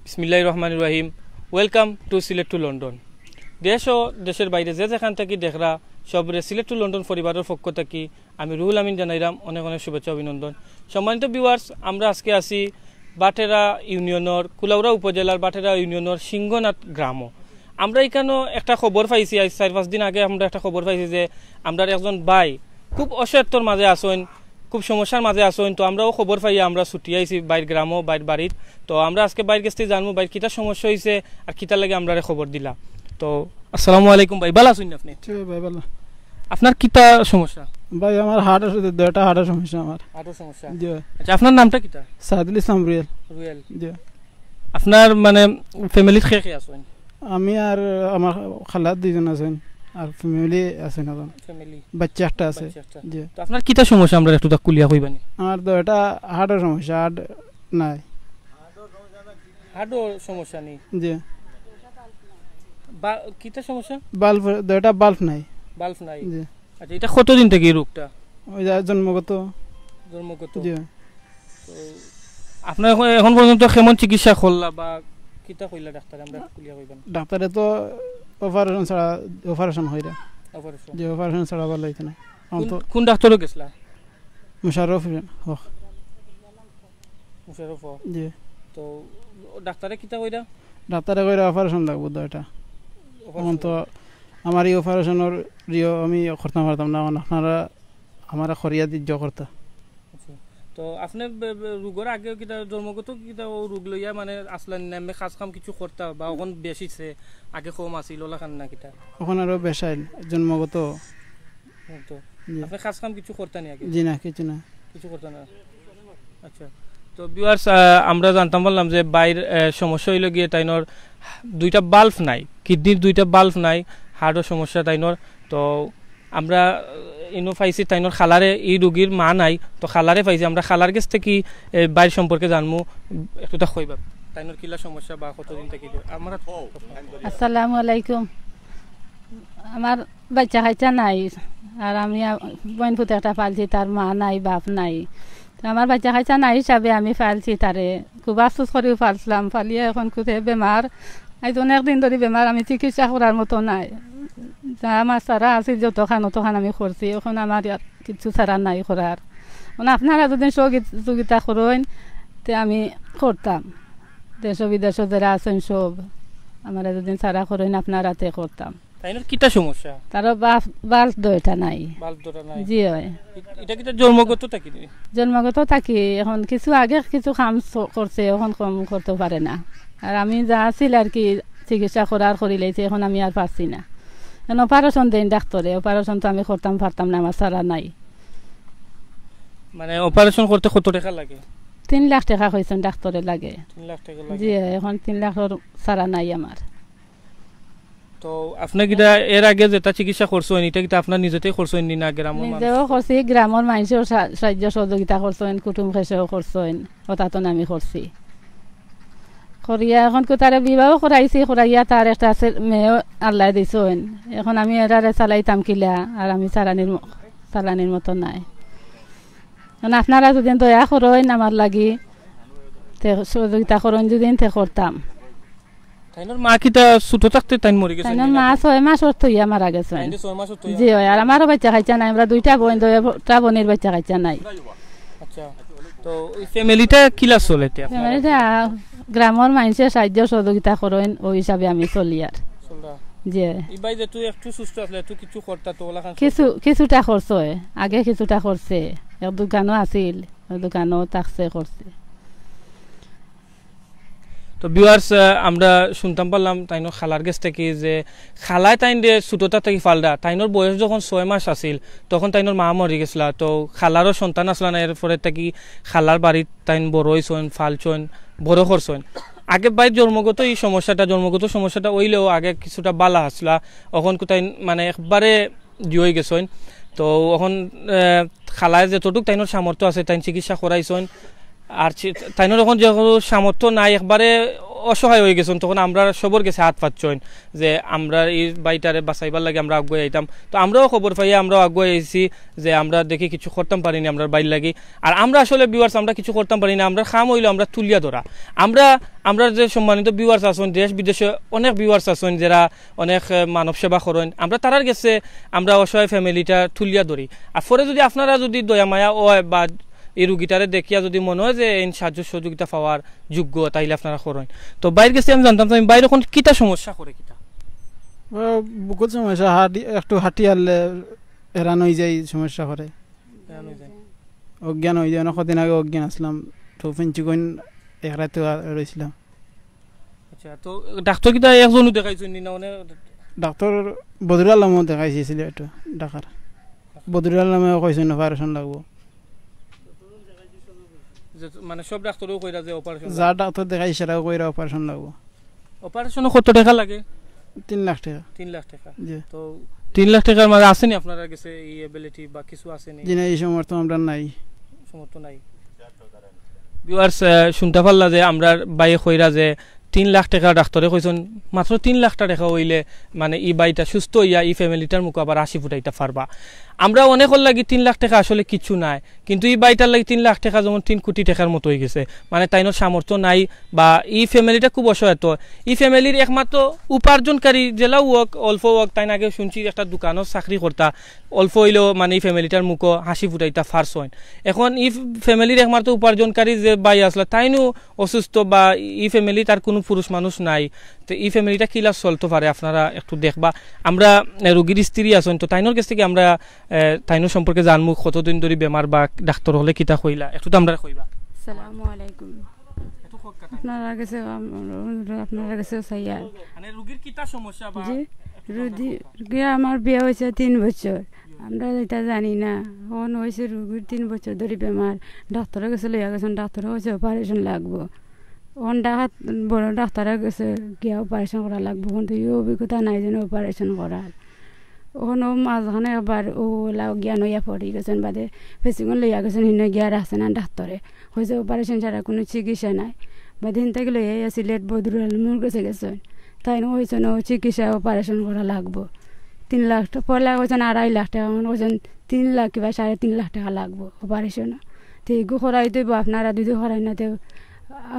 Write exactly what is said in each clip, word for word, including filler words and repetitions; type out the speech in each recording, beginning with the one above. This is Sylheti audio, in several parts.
বিসমিল্লাহির রহমানির রহিম। Welcome to Sylhet to London। দেশ ও দেশের বাইরে যে যেখান থাকি দেখরা, সবরে Sylhet to London পরিবারর পক্ষ থাকি আমি রুহুল আমিন জানাইরাম অনেক অনেক শুভেচ্ছা অভিনন্দন। সম্মানিত ভিউয়ার্স, আমরা আজকে আছি বাটেরা ইউনিয়নর, কুলাউড়া উপজেলার বাটেরা ইউনিয়নর সিংহনাথ গ্রামো। আমরা ইখানো একটা খবর পাইছি, আইজ চাইর পাঁচ দিন আগে আমরা একটা খবর পাইছি যে আমরার একজন ভাই খুব অসহায়ত্বর মাঝে আছইন, খুব সমস্যার মাঝে আছইন। তো আমরাও খবর পাইয়া আমরা ছুটি আইছি বাইর গ্রামো, বাইর বাড়িত। তো আমরা আজকে বাইর গেছ থাকি জানমু বাইর কিতা সমস্যা অইছে আর কিতার লাগি আমরারে খবর দিলা। তো আসসালামু আলাইকুম ভাই, ভালা আছইন আপনি? জি ভাই, ভালা। আপনার কিতা সমস্যা? ভাই, আমার হার্টের সাথে দুইটা হার্টের সমস্যা আমার। হার্টের সমস্যা? জি। আচ্ছা, আপনার নামটা কিতা? সাইদুল ইসলাম রুয়েল। রুয়েল। জি। আপনার মানে ফ্যামিলিত কে কে আছইন? আমি আর আমার খালা দুইজন আছইন, আর ফ্যামিলি আছইন এখন। ফ্যামিলি? বাচ্চা একটা আছে। বাচ্চা একটা। জি। তো আপনার কিতা সমস্যা, আমরা একটু তা খুলিয়া কইবানি? আমার তো এটা হার্টের সমস্যা, হার্ট নাই। হার্টর সমস্যা নেই? জি। বা-, কিতা সমস্যা? বাল্ব, দুইটা বাল্ব নাই। বাল্ব নাই? জি। আচ্ছা, এটা কতদিন থাকি এই রোগটা? ওই যে জন্মগত। জন্মগত? জি। তো আপনার এখন, এখন পর্যন্ত কেমন চিকিৎসা করলা বা কিতা কইলা ডাক্তারে, আমরা খুলিয়া কইবানি? ডাক্তারে তো অপারেশন ছাড়া, অপারেশন কইরা। অপারেশন? জি, অপারেশন ছাড়া ভালা অইতো না। আমার কোন, তো কোন ডাক্তারও গেছলা? মুশাররফ হোসেন। মুশাররফ? জি। তো ডাক্তারে কিতা কইরা? ডাক্তারে কইরা অপারেশন লাগবো তো এটা। অপারেশন এখন তো লাগবো। আমার এই অপারেশনর রিও আমি করতাম পারতাম না, এখন আপনারা আমারে করিয়া দিজ্জ করতা। আচ্ছা। তো আপনি বে-, বে-, রোগর আগে কিতা জন্মগত কিতা ও রোগ লইয়া মানে আসলেন না, এমনি কাজ কাম কিছু করতা বা এখন বেশি সে আগে কম আছিল, ওলা খান না কিতা? এখন আরো বেশাইল জন্মগত। হুম, তো জি। আপনি কাজ কাম কিছু করতা নি আগে? জি না, কিছু না। কিছু করতা না? আচ্ছা। তো ভিউয়ার্স, আহ, আমরা জানতাম পারলাম যে বাইর, আহ, সমস্যা অইলো গিয়া তাইনর দুইটা বাল্ব নাই, কিডনির দুইটা বাল্ব নাই, হার্টর সমস্যা তাইনর। তো আমরা, আহ, ইনো পাইছি তাইনর খালারে, এই রুগীর মা নাই, তো খালারে পাইছি। আমরা খালার গেছ থাকি, এ, বাইর সম্পর্কে জানমু, একটু তা কইবা তাইনর কিলা সমস্যা বা কতদিন থাকি আমরা। আসসালামু আলাইকুম। আমার বাচ্চা কাচ্চা নাই, আর আমি আ-, বইন পুত একটা পালছি, তার মা নাই, বাপ নাই। তো আমার বাচ্চা কাচ্চা নাই হিসাবে আমি পালছি তারে, খুব আফসোস করিও পালছিলাম। পালিয়া এখন খুদে বেমার, আইজ অনেক দিন ধরি বেমার, আমি চিকিৎসা করার মতো নাই। যা আমার চারা আছিল যতখান অতখান আমি করছি, এখন আমার আর কিছু চারা নাই করার। মানে আপনারা যদি সহযোগিতা করইন, তে আমি করতাম। দেশ বিদেশ যারা আছেন সব, আমারে যদি চারা করইন, আপনারাতে করতাম। তাইনর কিতা সমস্যা? তারও বাল্ব, বাল্ব দুইটা নাই। বাল্ব দুইটা নাই? জি অয়। এ-, এটা কিতা জন্মগত থাকি নি? জন্মগত থাকি, এখন কিছু আগে কিছু কাম স-, করছে, এখন কম করতে পারে না। আর আমি যা আছিল আর কি চিকিৎসা করার করি লাইছি, এখন আমি আর পারছি না। এখন অপারেশন দেন ডাক্তারে, অপারেশন তো আমি করতাম পারতাম না, আমার চারা নাই। মানে অপারেশন করতে কত টাকা লাগে? তিন লাখ টাকা কইছেন ডাক্তারে লাগে। তিন লাখ টাকা লাগে? জি, এখন তিন লাখর চারা নাই আমার। তো আপনি কিতা এর আগে যেটা চিকিৎসা করছেন, এটা কিতা আপনার নিজেতেই করছেন নি না গ্রামের মানুষ? নিজেও করছি, গ্রামের মানুষেও সা-, সাহায্য সহযোগিতা করছেন, কুটুম খেসেও করছেন, ওটা তো আমি করছি। করিয়া এখন কো তারে বিবাহ করাইছি, করাইয়া তার একটা আছে মেয়ে আল্লাহ দিছেন। এখন আমি এরারে চালাইতাম কিলা, আর আমি চালানির ম-, চালানির মতো নাই। এখন আপনারা যদি দয়া করইন আমার লাগি, তে সহযোগিতা করইন যদি তে করতাম। তাইনর মা কিতা ছোট থাকতে তাইন মরি গেছেন তাইনর নি না? মা ছয় মাস অর থইয়া মারা গেছেন। তাইন ছয় মাস অর থইয়া? জি অয়, আর আমারও বাচ্চা কাচ্চা নাই, আমরা দুইটা বইন, দুইটা বইনর বাচ্চা কাচ্চা নাই। আচ্ছা, তো ওই ফ্যামিলিটা কিলা চলে তে আপনার? ফ্যামিলিটা গ্রামের মানুষে সাহায্য সহযোগিতা করইন, ওই হিসাবে আমি চলি আর। চলরা? জি। ই ভাই যে তুই একটু সুস্থ আসলে, তুই কিছু করতা তো ওলা খান কিছু, চলতো? কিছুটা করছে, আগে কিছুটা করছে, এক দোকানও আছিল, ওই দোকানও থাকছে, করছে। তো ভিউয়ার্স, আহ, আমরা শুনতাম পারলাম তাইনর খালার গেছ থাকি যে খালায় তাইনরে ছোটতা থাকি পালরা, তাইনর বয়স যখন ছয় মাস আছিল তখন তাইনর মা মরি গেছলা। তো খালারও সন্তান আসলা না, এরপরে থাকি খালার বাড়িত তাইন বড় অইছইন, পালছইন, বড় করছইন। আগে ভাই জন্মগত এই সমস্যাটা, জন্মগত সমস্যাটা অইলেও আগে কিছুটা বালা আসলা, অখন কো তাইন মানে একবারে জি অই গেছইন। তো অখন, আহ, খালায় যতটুক তাইনর সামর্থ্য আছে তাইন চিকিৎসা করাইছইন। আর চি-, তাইনর অখন যে সামর্থ্য নাই, একবারে অসহায় অইগেছইন, তখন আমরার সবর গেছে আত পাতছইন যে আমরার ই ভাইটারে বাঁচাইবার লাগি আমরা আগুয়াই আইতাম। তো আমরাও খবর পাইয়া আমরাও আগুয়াই আইছি যে আমরা দেখি কিছু করতাম পারিনি আমরার ভাইর লাগি। আর আমরা আসলে viewers আমরা কিছু করতাম পারি না, আমরার কাম অইলো আমরা তুলিয়া ধরা। আমরা, আমরার যে সম্মানিত viewers আছইন, দেশ বিদেশে অনেক viewers আছইন যেরা অনেক, এ, মানব সেবা করইন, আমরা তারার গেছে আমরা অসহায় family টা তুলিয়া ধরি। আর পরে যুদি আপনারা যুদি দয়া মায়া অয় বা ই রুগীটারে দেখিয়া যুদি মনো অয় যে এইন সাহায্য সহযোগিতা পাওয়ার যোগ্য, তাইলে আপনারা করইন। তো ভাইর গেছে আমি জানতাম চাই, ভাইর অখন কিতা সমস্যা করে কিতা? ও, বুকুত সমস্যা, হাঁটি, একটু হাঁটি হারলে হেরান অইযাই, সমস্যা করে। হেরান অইযাই। অজ্ঞান অইযাই, অনেক কদিন আগে অজ্ঞান আছলাম, তো ফিঞ্চুকইন এক রাইত রইছলাম। আচ্ছা, তো ডাক্তর কিতা একজনও দেখাইছইন নি না? অনেক ডাক্তর বদরুল আলমও দেখাইছি সিলেটো, ঢাকার। বদরুল আলমে কইছইন operation লাগবো। যে, মানে, সব ডাক্তরেও কইরা যে operation যা লাগবো। ডাক্তর দেখাইছি, সেটাও কইরা operation লাগবো। Operation-ও কত টেকা লাগে? তিন লাখ টেকা। তিন লাখ টেকা। জি। তো তিন লাখ টেকার মাঝে আছেনি আপনারার গেছে ই ability বা কিছু আছেনি? জি না, ই সামর্থ্য আমরার নাই। সামর্থ্য নাই। Viewers, আহ, শুনতা পারলা যে আমরার ভাইয়ে কইরা যে তিন লাখ টেকা ডাক্তরে কইছইন, মাত্র তিন লাখ টেকা অইলে মানে ই ভাইটা সুস্থ অইয়া ই family টার মুখো আবার হাসি ফুটাইতা পারবা। আমরা অনেকর লাগি তিন লাখ টেকা আসলে কিচ্ছু নায়, কিন্তু ই ভাইটার লাগি তিন লাখ টেকা যেমন তিন কোটি টেকার মতো অইগেছে। মানে তাইনর সামর্থ্য নাই বা ই family টা খুব অসহায়। তো ই family র একমাত্র উপার্জনকারী যেলাউ অউক, অল্প অউক, তাইন আগে শুনছি একটা দোকানো চাকরি করতা, অল্প অইলেও মানে ই family টার মুখো হাসি ফুটাইতা পারছইন। এখন ই family র একমাত্র উপার্জনকারী যে ভাই আছলা, তাইনও অসুস্থ বা ই family ত আর কুনু পুরুষ মানুষ নাই, তো ই family টা কিলা চলতো পারে আপনারা একটু দেখবা। আমরা, এ, রুগীর স্ত্রী আছইন, তো তাইনর গেছ থাকি আমরা, এ, তাইনর সম্পর্কে জানমু, কতদিন ধরি বেমার বা ডাক্তর অকলে কিতা কইলা, একটু তো আমরারে কইবা। আসসালামু আলাইকুম। একটু কউক্কা তাইন। আপনারার গেছে আম-, আপনারার গেছে চাইয়ার। মানে রুগীর কিতা সমস্যা বা জি, একটু তো রুগী, আমরারে কউক্কা। রুগী আমার বিয়া অইছে তিন বছর, আমরা ইতা জানি না। অখন অইছে রুগীর তিন বছর ধরি বেমার, ডাক্তরর গেছে লইয়া গেছইন, ডাক্তরে কইছে operation লাগবো। অখন ঢাকাত বড় ডাক্তরর গেছে গিয়া operation করা লাগবো, কিন্তু ই অভিজ্ঞতা নাই যেন operation করার। অখন অউ মাঝখানে একবার অউ অলা অজ্ঞান অইয়া পড়ি গেছইন, বাদে ফেসিগঞ্জ লইয়া গেছইন, হিনো গিয়া রাখছে না ডাক্তরে, কইছে operation ছাড়া কুনু চিকিৎসা নাই। বাদে হিন থাকি লইয়া আইয়া সিলেট বদরুল আলমর গেছে গেছইন, তাইন কইছইন অউ চিকিৎসা operation করা লাগবো। তিন লাখ টা-, পয়লা কইছইন আড়াই লাখ টেকা, অখন কইছইন তিন লাখ কিবা সাড়ে তিন লাখ টেকা লাগবো operation। তে ইগু করাইতে অইবো, আপনারা যুদি করাইন না, তে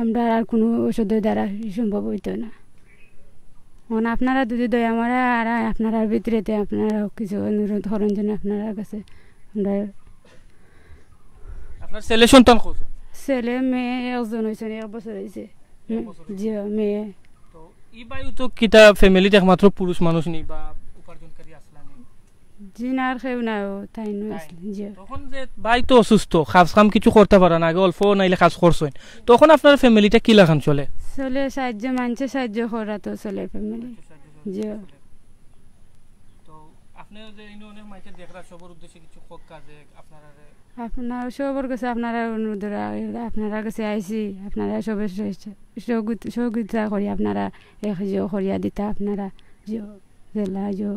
আমরার আর কুনু ওষুধর দ্বারা সম্ভব অইতো না। অখন আপনারা যুদি দয়া মায়া আর আপনারার ভিতরেতে আপনারা কিছু অনুরোধ করইন যেন আপনারার গেছে আমরা আপনার ছেলে সন্তান কয়জন? ছেলে মেয়ে একজন অইছইন, এক বছর অইছে। এক বছর অইছে। জি, মেয়ে। তো ই ভাইও তো কিতা family ত একমাত্র পুরুষ মানুষ নি বা উপার্জনকারী আছলা নি? জি না, আর কেউ না, অউ তাইন তাই। আছলা, জি। তখন যে ভাই তো অসুস্থ, কাজ কাম কিছু করতা পারা না, আগে অল্প নাইলে কাজ করছইন, তখন আপনার family টা কিলাখান চলে? চলে সাহায্য, মানষে সাহায্য করা তো চলে family। জি। তো আপনি যে ইনো অনেক মাইকে দেখরা, সবর উদ্দেশ্যে কিছু কউক্কা যে আপনারারে। আপনারা সবর গেছে আপনারার অনুরোধ, আপনারার গেছে আইছি, আপনারা সবে সহযোগিতা, সহযোগিতা করি, আপনারা এক জিও করিয়া দিতা, আপনারা জিও জেলা জিও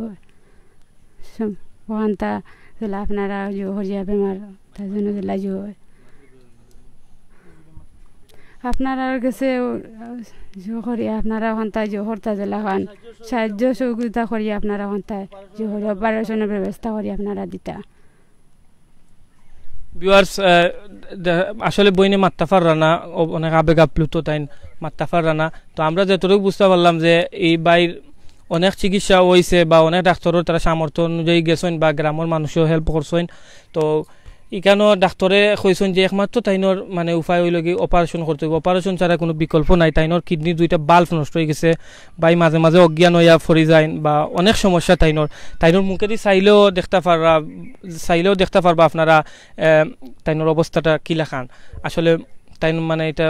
সম-, অখানতা জেলা আপনারা জিও করিয়া বেমার তার জন্য জেলা জিও। আপনারার গেছে জিও করিয়া আপনারা অখানতা জিও করতা জেলাখান সাহায্য সহযোগিতা করিয়া আপনারা অখানতা জিও করিয়া operation-র ব্যবস্থা করিয়া আপনারা দিতা। Viewers, আহ, দে-, আসলে বইনে মাততা পাররা না, অ-, অনেক আবেগ আপ্লুত তাইন মাততা পাররা না। তো আমরা যতটুকু বুঝতা পারলাম যে ই ভাইর অনেক চিকিৎসা অইছে বা অনেক ডাক্তরর তারা সামর্থ্য অনুযায়ী গেছইন বা গ্রামর মানুষেও help করছইন। তো ইখানো ডাক্তরে কইছইন যে একমাত্র তাইনর মানে উপায় অইলো গি operation করতে অইবো, operation ছাড়া কুনু বিকল্প নাই। তাইনর kidney দুইটা valve নষ্ট অইগেছে, ভাই মাঝে মাঝে অজ্ঞান অইয়া পড়ি যাইন বা অনেক সমস্যা তাইনর। তাইনর মুখেদি চাইলেও দেখতা পাররা, চাইলেও দেখতা পারবা আপনারা, আহ, তাইনর অবস্থাটা কিলাখান। আসলে তাইন মানে ইটা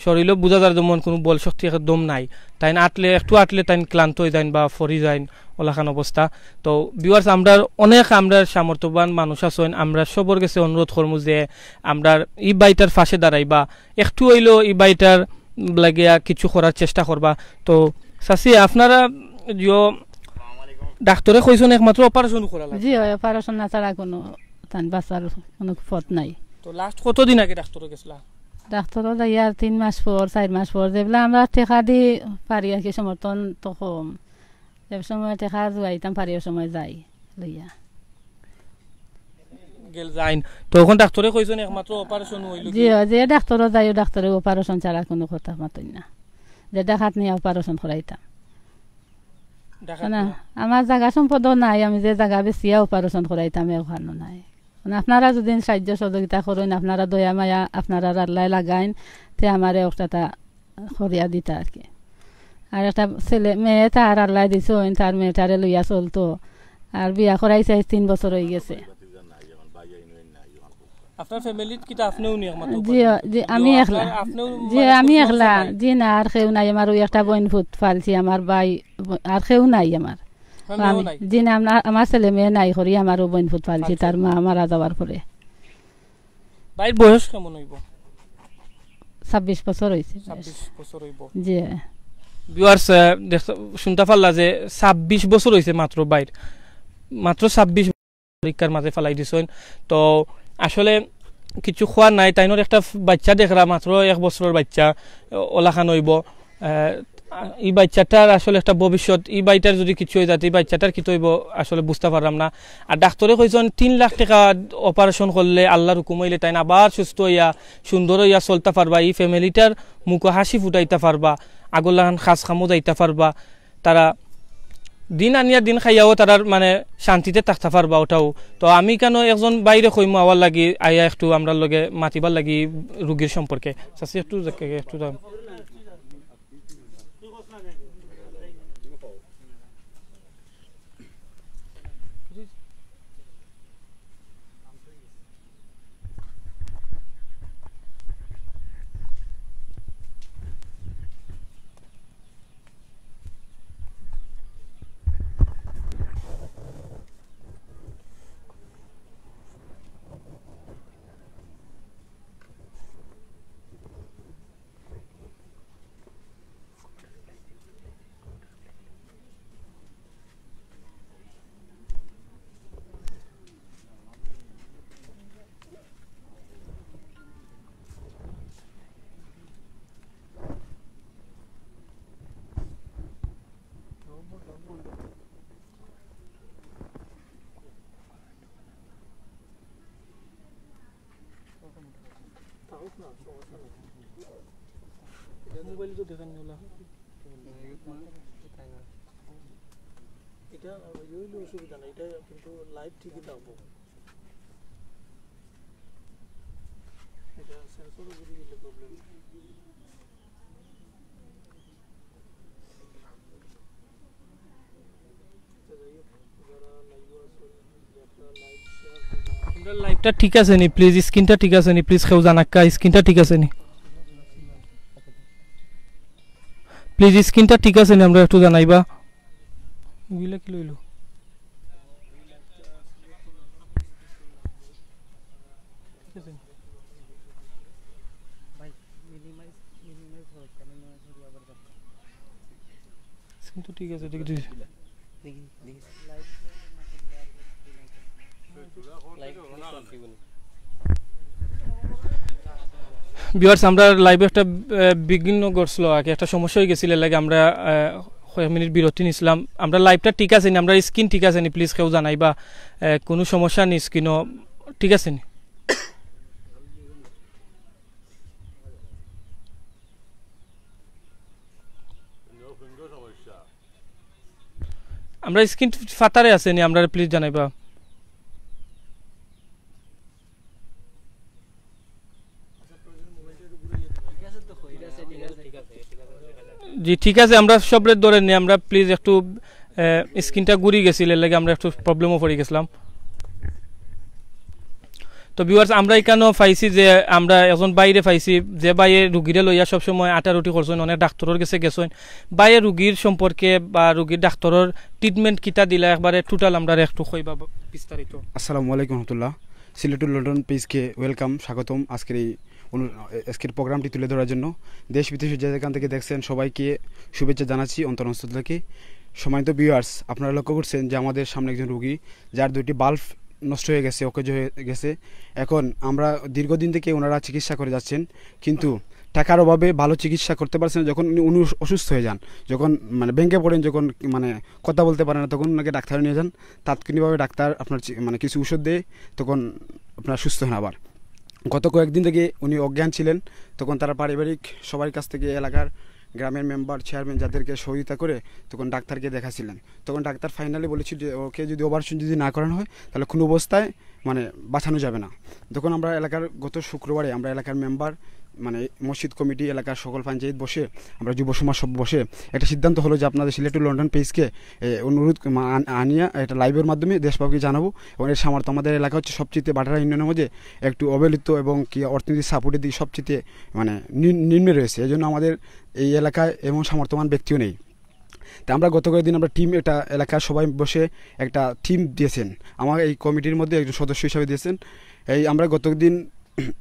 শরীলো বুঝা যার যেমন কুনু বল শক্তি একদম নাই। তাইন আটলে, একটু আটলে তাইন ক্লান্ত অই যাইন বা পড়ি যাইন, অলাখান অবস্থা। তো viewers, আমরার অনেক, আমরার সামর্থ্যবান মানুষ আছইন, আমরা সবর গেছে অনুরোধ করমু যে আমরার ই ভাইটার পাশে দাঁড়াইবা, একটু অইলেও ই ভাইটার লাগিয়া কিছু করার চেষ্টা করবা। তো চাচি, আপনারা জিও ডাক্তরে কইছইন একমাত্র operation করা লাগবো। জি অয়, operation না ছাড়া কুনু তান বাঁচার কুনু পথ নাই। তো last কতদিন আগে ডাক্তরে গেছলা? ডাক্তরো যাইয়ার তিন মাস পর, চাইর মাস পর, যেবলা আমরা টেকা দি পারি আর কি, সমর্থন তো কম, যে সময় টেকা জুয়াইতাম পারি, ও সময় যাই লইয়া। গেল যাইন। তো অখন ডাক্তরে কইছইন একমাত্র অপারেশন অইলো কি? জি, যে ডাক্তরো যাই, ও ডাক্তরে অপারেশন ছাড়া কুনু কথা মাতইন না। যে ডাকাত নিয়া অপারেশন করাইতাম। ডাকাত না, নিয়া? আমার জাগা সম্পদও নাই, আমি যে জাগা বেচিয়া অপারেশন করাইতাম, এখানও নাই। মানে আপনারা যদি সাহায্য সহযোগিতা করইন, আপনারা দয়া মায়া, আপনারার আল্লায় লাগাইন, তে আমারে একটা তা করিয়া দিতা আর কি। আর একটা ছেলে, মেয়ে তার আল্লায় দিছইন, তার মেয়েটারে লইয়া চলতো। আর বিয়া করাইছে, আইজ তিন বছর অইগেছে। আপনার ফ্যামিলিত কিতা আপনেউ নি একমাত্র জি, উপার্জন? জি, আমি একলা। আপনার, আপনেউ জি, মানে আমি কোনো একলা। সন্তান নাই? জি না, আর কেউ নাই। আমার ওই একটা বইন ফুত পালছি, আমার ভাই, আর কেউ নাই আমার। আপনার মেয়েও আমি, নাই? জি না, আমার, আমার ছেলে মেয়ে নাই করি, আমার ও বইন ফুত পালছি, আচ্ছা। তার মা মারা যাওয়ার পরে। ভাইর বয়স কেমন অইবো? ছাব্বিশ বছর অইছে। ছাব্বিশ বছর অইবো। জি। ভিউয়ার্স, আহ, দেখ-, শুনতা পারলা যে ছাব্বিশ বছর অইছে মাত্র ভাইর। মাত্র ছাব্বিশ পরীক্ষার মাঝে ফালাই দিছইন। তো আসলে কিছু কওয়ার নাই, তাইনর একটা বাচ্চা দেখরা, মাত্র এক বছরর বাচ্চা, অলাখান অইবো। আহ, ই বাচ্চাটার আসলে একটা ভবিষ্যৎ, ই ভাইটার যদি কিছু অই যায়, ই বাচ্চাটার কিতা অইবো আসলে বুঝতা পারলাম না। আর ডাক্তরে কইছইন তিন লাখ টেকা অপারেশন করলে আল্লার হুকুম অইলে তাইন আবার সুস্থ অইয়া, সুন্দর অইয়া চলতা পারবা, ই ফ্যামিলিটার মুখো হাসি ফুটাইতা পারবা, আগর লাখান কাজ কামো যাইতা পারবা। তারা দিন আনিয়া দিন খাইয়াও তারার মানে শান্তিতে থাকতা পারবা ওটাও। তো আমি কেন একজন ভাইরে কইমু আওয়ার লাগি, আইয়া একটু আমরার লগে মাতিবার লাগি রুগীর সম্পর্কে। চাচি একটু যাকে, একটু যাও। থাকুক না, সমস্যা নাই। এটা মোবাইলে তো দেখান নিলা। এটা ওই হইলে অসুবিধা নাই, এটা কিন্তু লাইভ ঠিকই থাকবো। এটা সেন্সর যদি গেলে প্রবলেম। আমরার লাইভটা ঠিক আছে নি? প্লিজ স্ক্রিনটা ঠিক আছে নি? প্লিজ কেউ জানাক্কা, স্ক্রিনটা ঠিক আছে নি? প্লিজ স্ক্রিনটা ঠিক আছে নি? আমরা একটু জানাইবা। ওগুলা কি লইলো? স্ক্রিন তো ঠিক আছে, ঠিক আছে। ভিউয়ার্স, আমরা লাইভে একটা, আহ, বিঘ্ন ঘটছিল আর কি, একটা সমস্যা অই গেছিল, এর লাগি আমরা, আহ, কয়েক মিনিট বিরতি নিছিলাম। আমরা লাইভটা ঠিক আছে নি? আমরা স্ক্রিন ঠিক আছে নি? প্লিজ কেউ জানাইবা, আহ, কোনো সমস্যা নি স্ক্রিনও? ঠিক আছে নি? আমরা স্ক্রিন ফাতারে আছে নি? আমরা প্লিজ জানাইবা। জি, ঠিক আছে, আমরা সবরে ধরে নি, আমরা প্লিজ একটু, আহ, স্ক্রিনটা ঘুরি গেছিল, এর লাগি আমরা একটু প্রবলেমও পড়ি গেছিলাম। তো ভিউয়ার্স, আমরা এখানেও পাইছি যে আমরা একজন ভাইরে পাইছি, যে ভাইয়ে রুগীরে লইয়া সবসময় আটারুটি করছইন, অনেক ডাক্তরর গেছে গেছইন। ভাইয়ে রুগীর সম্পর্কে বা রুগীর ডাক্তরর ট্রিটমেন্ট কিতা দিলা, একবারে টোটাল আমরা একটু কইবা ব-, বিস্তারিত। আসসালামু আলাইকুম রহমতুল্লাহ। সিলেটু লন্ডন পেজকে ওয়েলকাম, স্বাগতম আজকের এই অনু-, আজকের প্রোগ্রামটি তুলে ধরার জন্য। দেশ বিদেশে যে যেখান থেকে দেখছেন সবাইকে শুভেচ্ছা জানাচ্ছি অন্তরস্থল থেকে। সম্মানিত ভিউয়ার্স, আপনারা লক্ষ্য করছেন যে আমাদের সামনে একজন রুগী, যার দুইটি বাল্ব নষ্ট হয়ে গেছে, অকেজো হয়ে গেছে। এখন আমরা দীর্ঘদিন থেকে ওনারা চিকিৎসা করে যাচ্ছেন, কিন্তু টাকার অভাবে ভালো চিকিৎসা করতে পারছেন না। যখন উনি, উনি অসুস্থ হয়ে যান, যখন মানে ভেঙে পড়েন, যখন মানে কথা বলতে পারেন না, তখন ওনাকে ডাক্তারে নিয়ে যান। তাৎক্ষণিকভাবে ডাক্তার আপনার চি-, মানে কিছু ঔষধ দেয়, তখন আপনার সুস্থ হন আবার। গত কয়েকদিন থেকে উনি অজ্ঞান ছিলেন, তখন তারা পারিবারিক সবার কাছ থেকে, এলাকার গ্রামের মেম্বার, চেয়ারম্যান যাদেরকে সহযোগিতা করে তখন ডাক্তারকে দেখাছিলেন। তখন ডাক্তার ফাইনালি বলেছিল যে ওকে যদি অপারেশন যদি না করানো হয়, তাহলে কোনো অবস্থায় মানে বাঁচানো যাবে না। তখন আমরা এলাকার, গত শুক্রবারে আমরা এলাকার মেম্বার, মানে মসজিদ কমিটি, এলাকার সকল পঞ্চায়েত বসে, আমরা যুব সমাজ সব বসে একটা সিদ্ধান্ত হলো যে আপনাদের সিলেট টু লন্ডন পেজকে, এ, অনুরোধ মা-, আন-, আনিয়া একটা লাইভের মাধ্যমে দেশবাসীকে জানাবো। এবং এর সামর্থ্য, আমাদের এলাকা হচ্ছে সবচেয়ে ভাটেরা ইউনিয়নের মধ্যে একটু অবহেলিত এবং কি অর্থনৈতিক সাপোর্টের দিকে সবচেয়ে মানে নিম-, নিম্নে রয়েছে। এই জন্য আমাদের এই এলাকায় এমন সামর্থ্যবান ব্যক্তিও নেই। তা আমরা গত কয়েকদিন আমরা টিম, একটা এলাকার সবাই বসে একটা টিম দিয়েছেন। আমার এই কমিটির মধ্যে একজন সদস্য হিসাবে দিয়েছেন। এই আমরা গতদিন,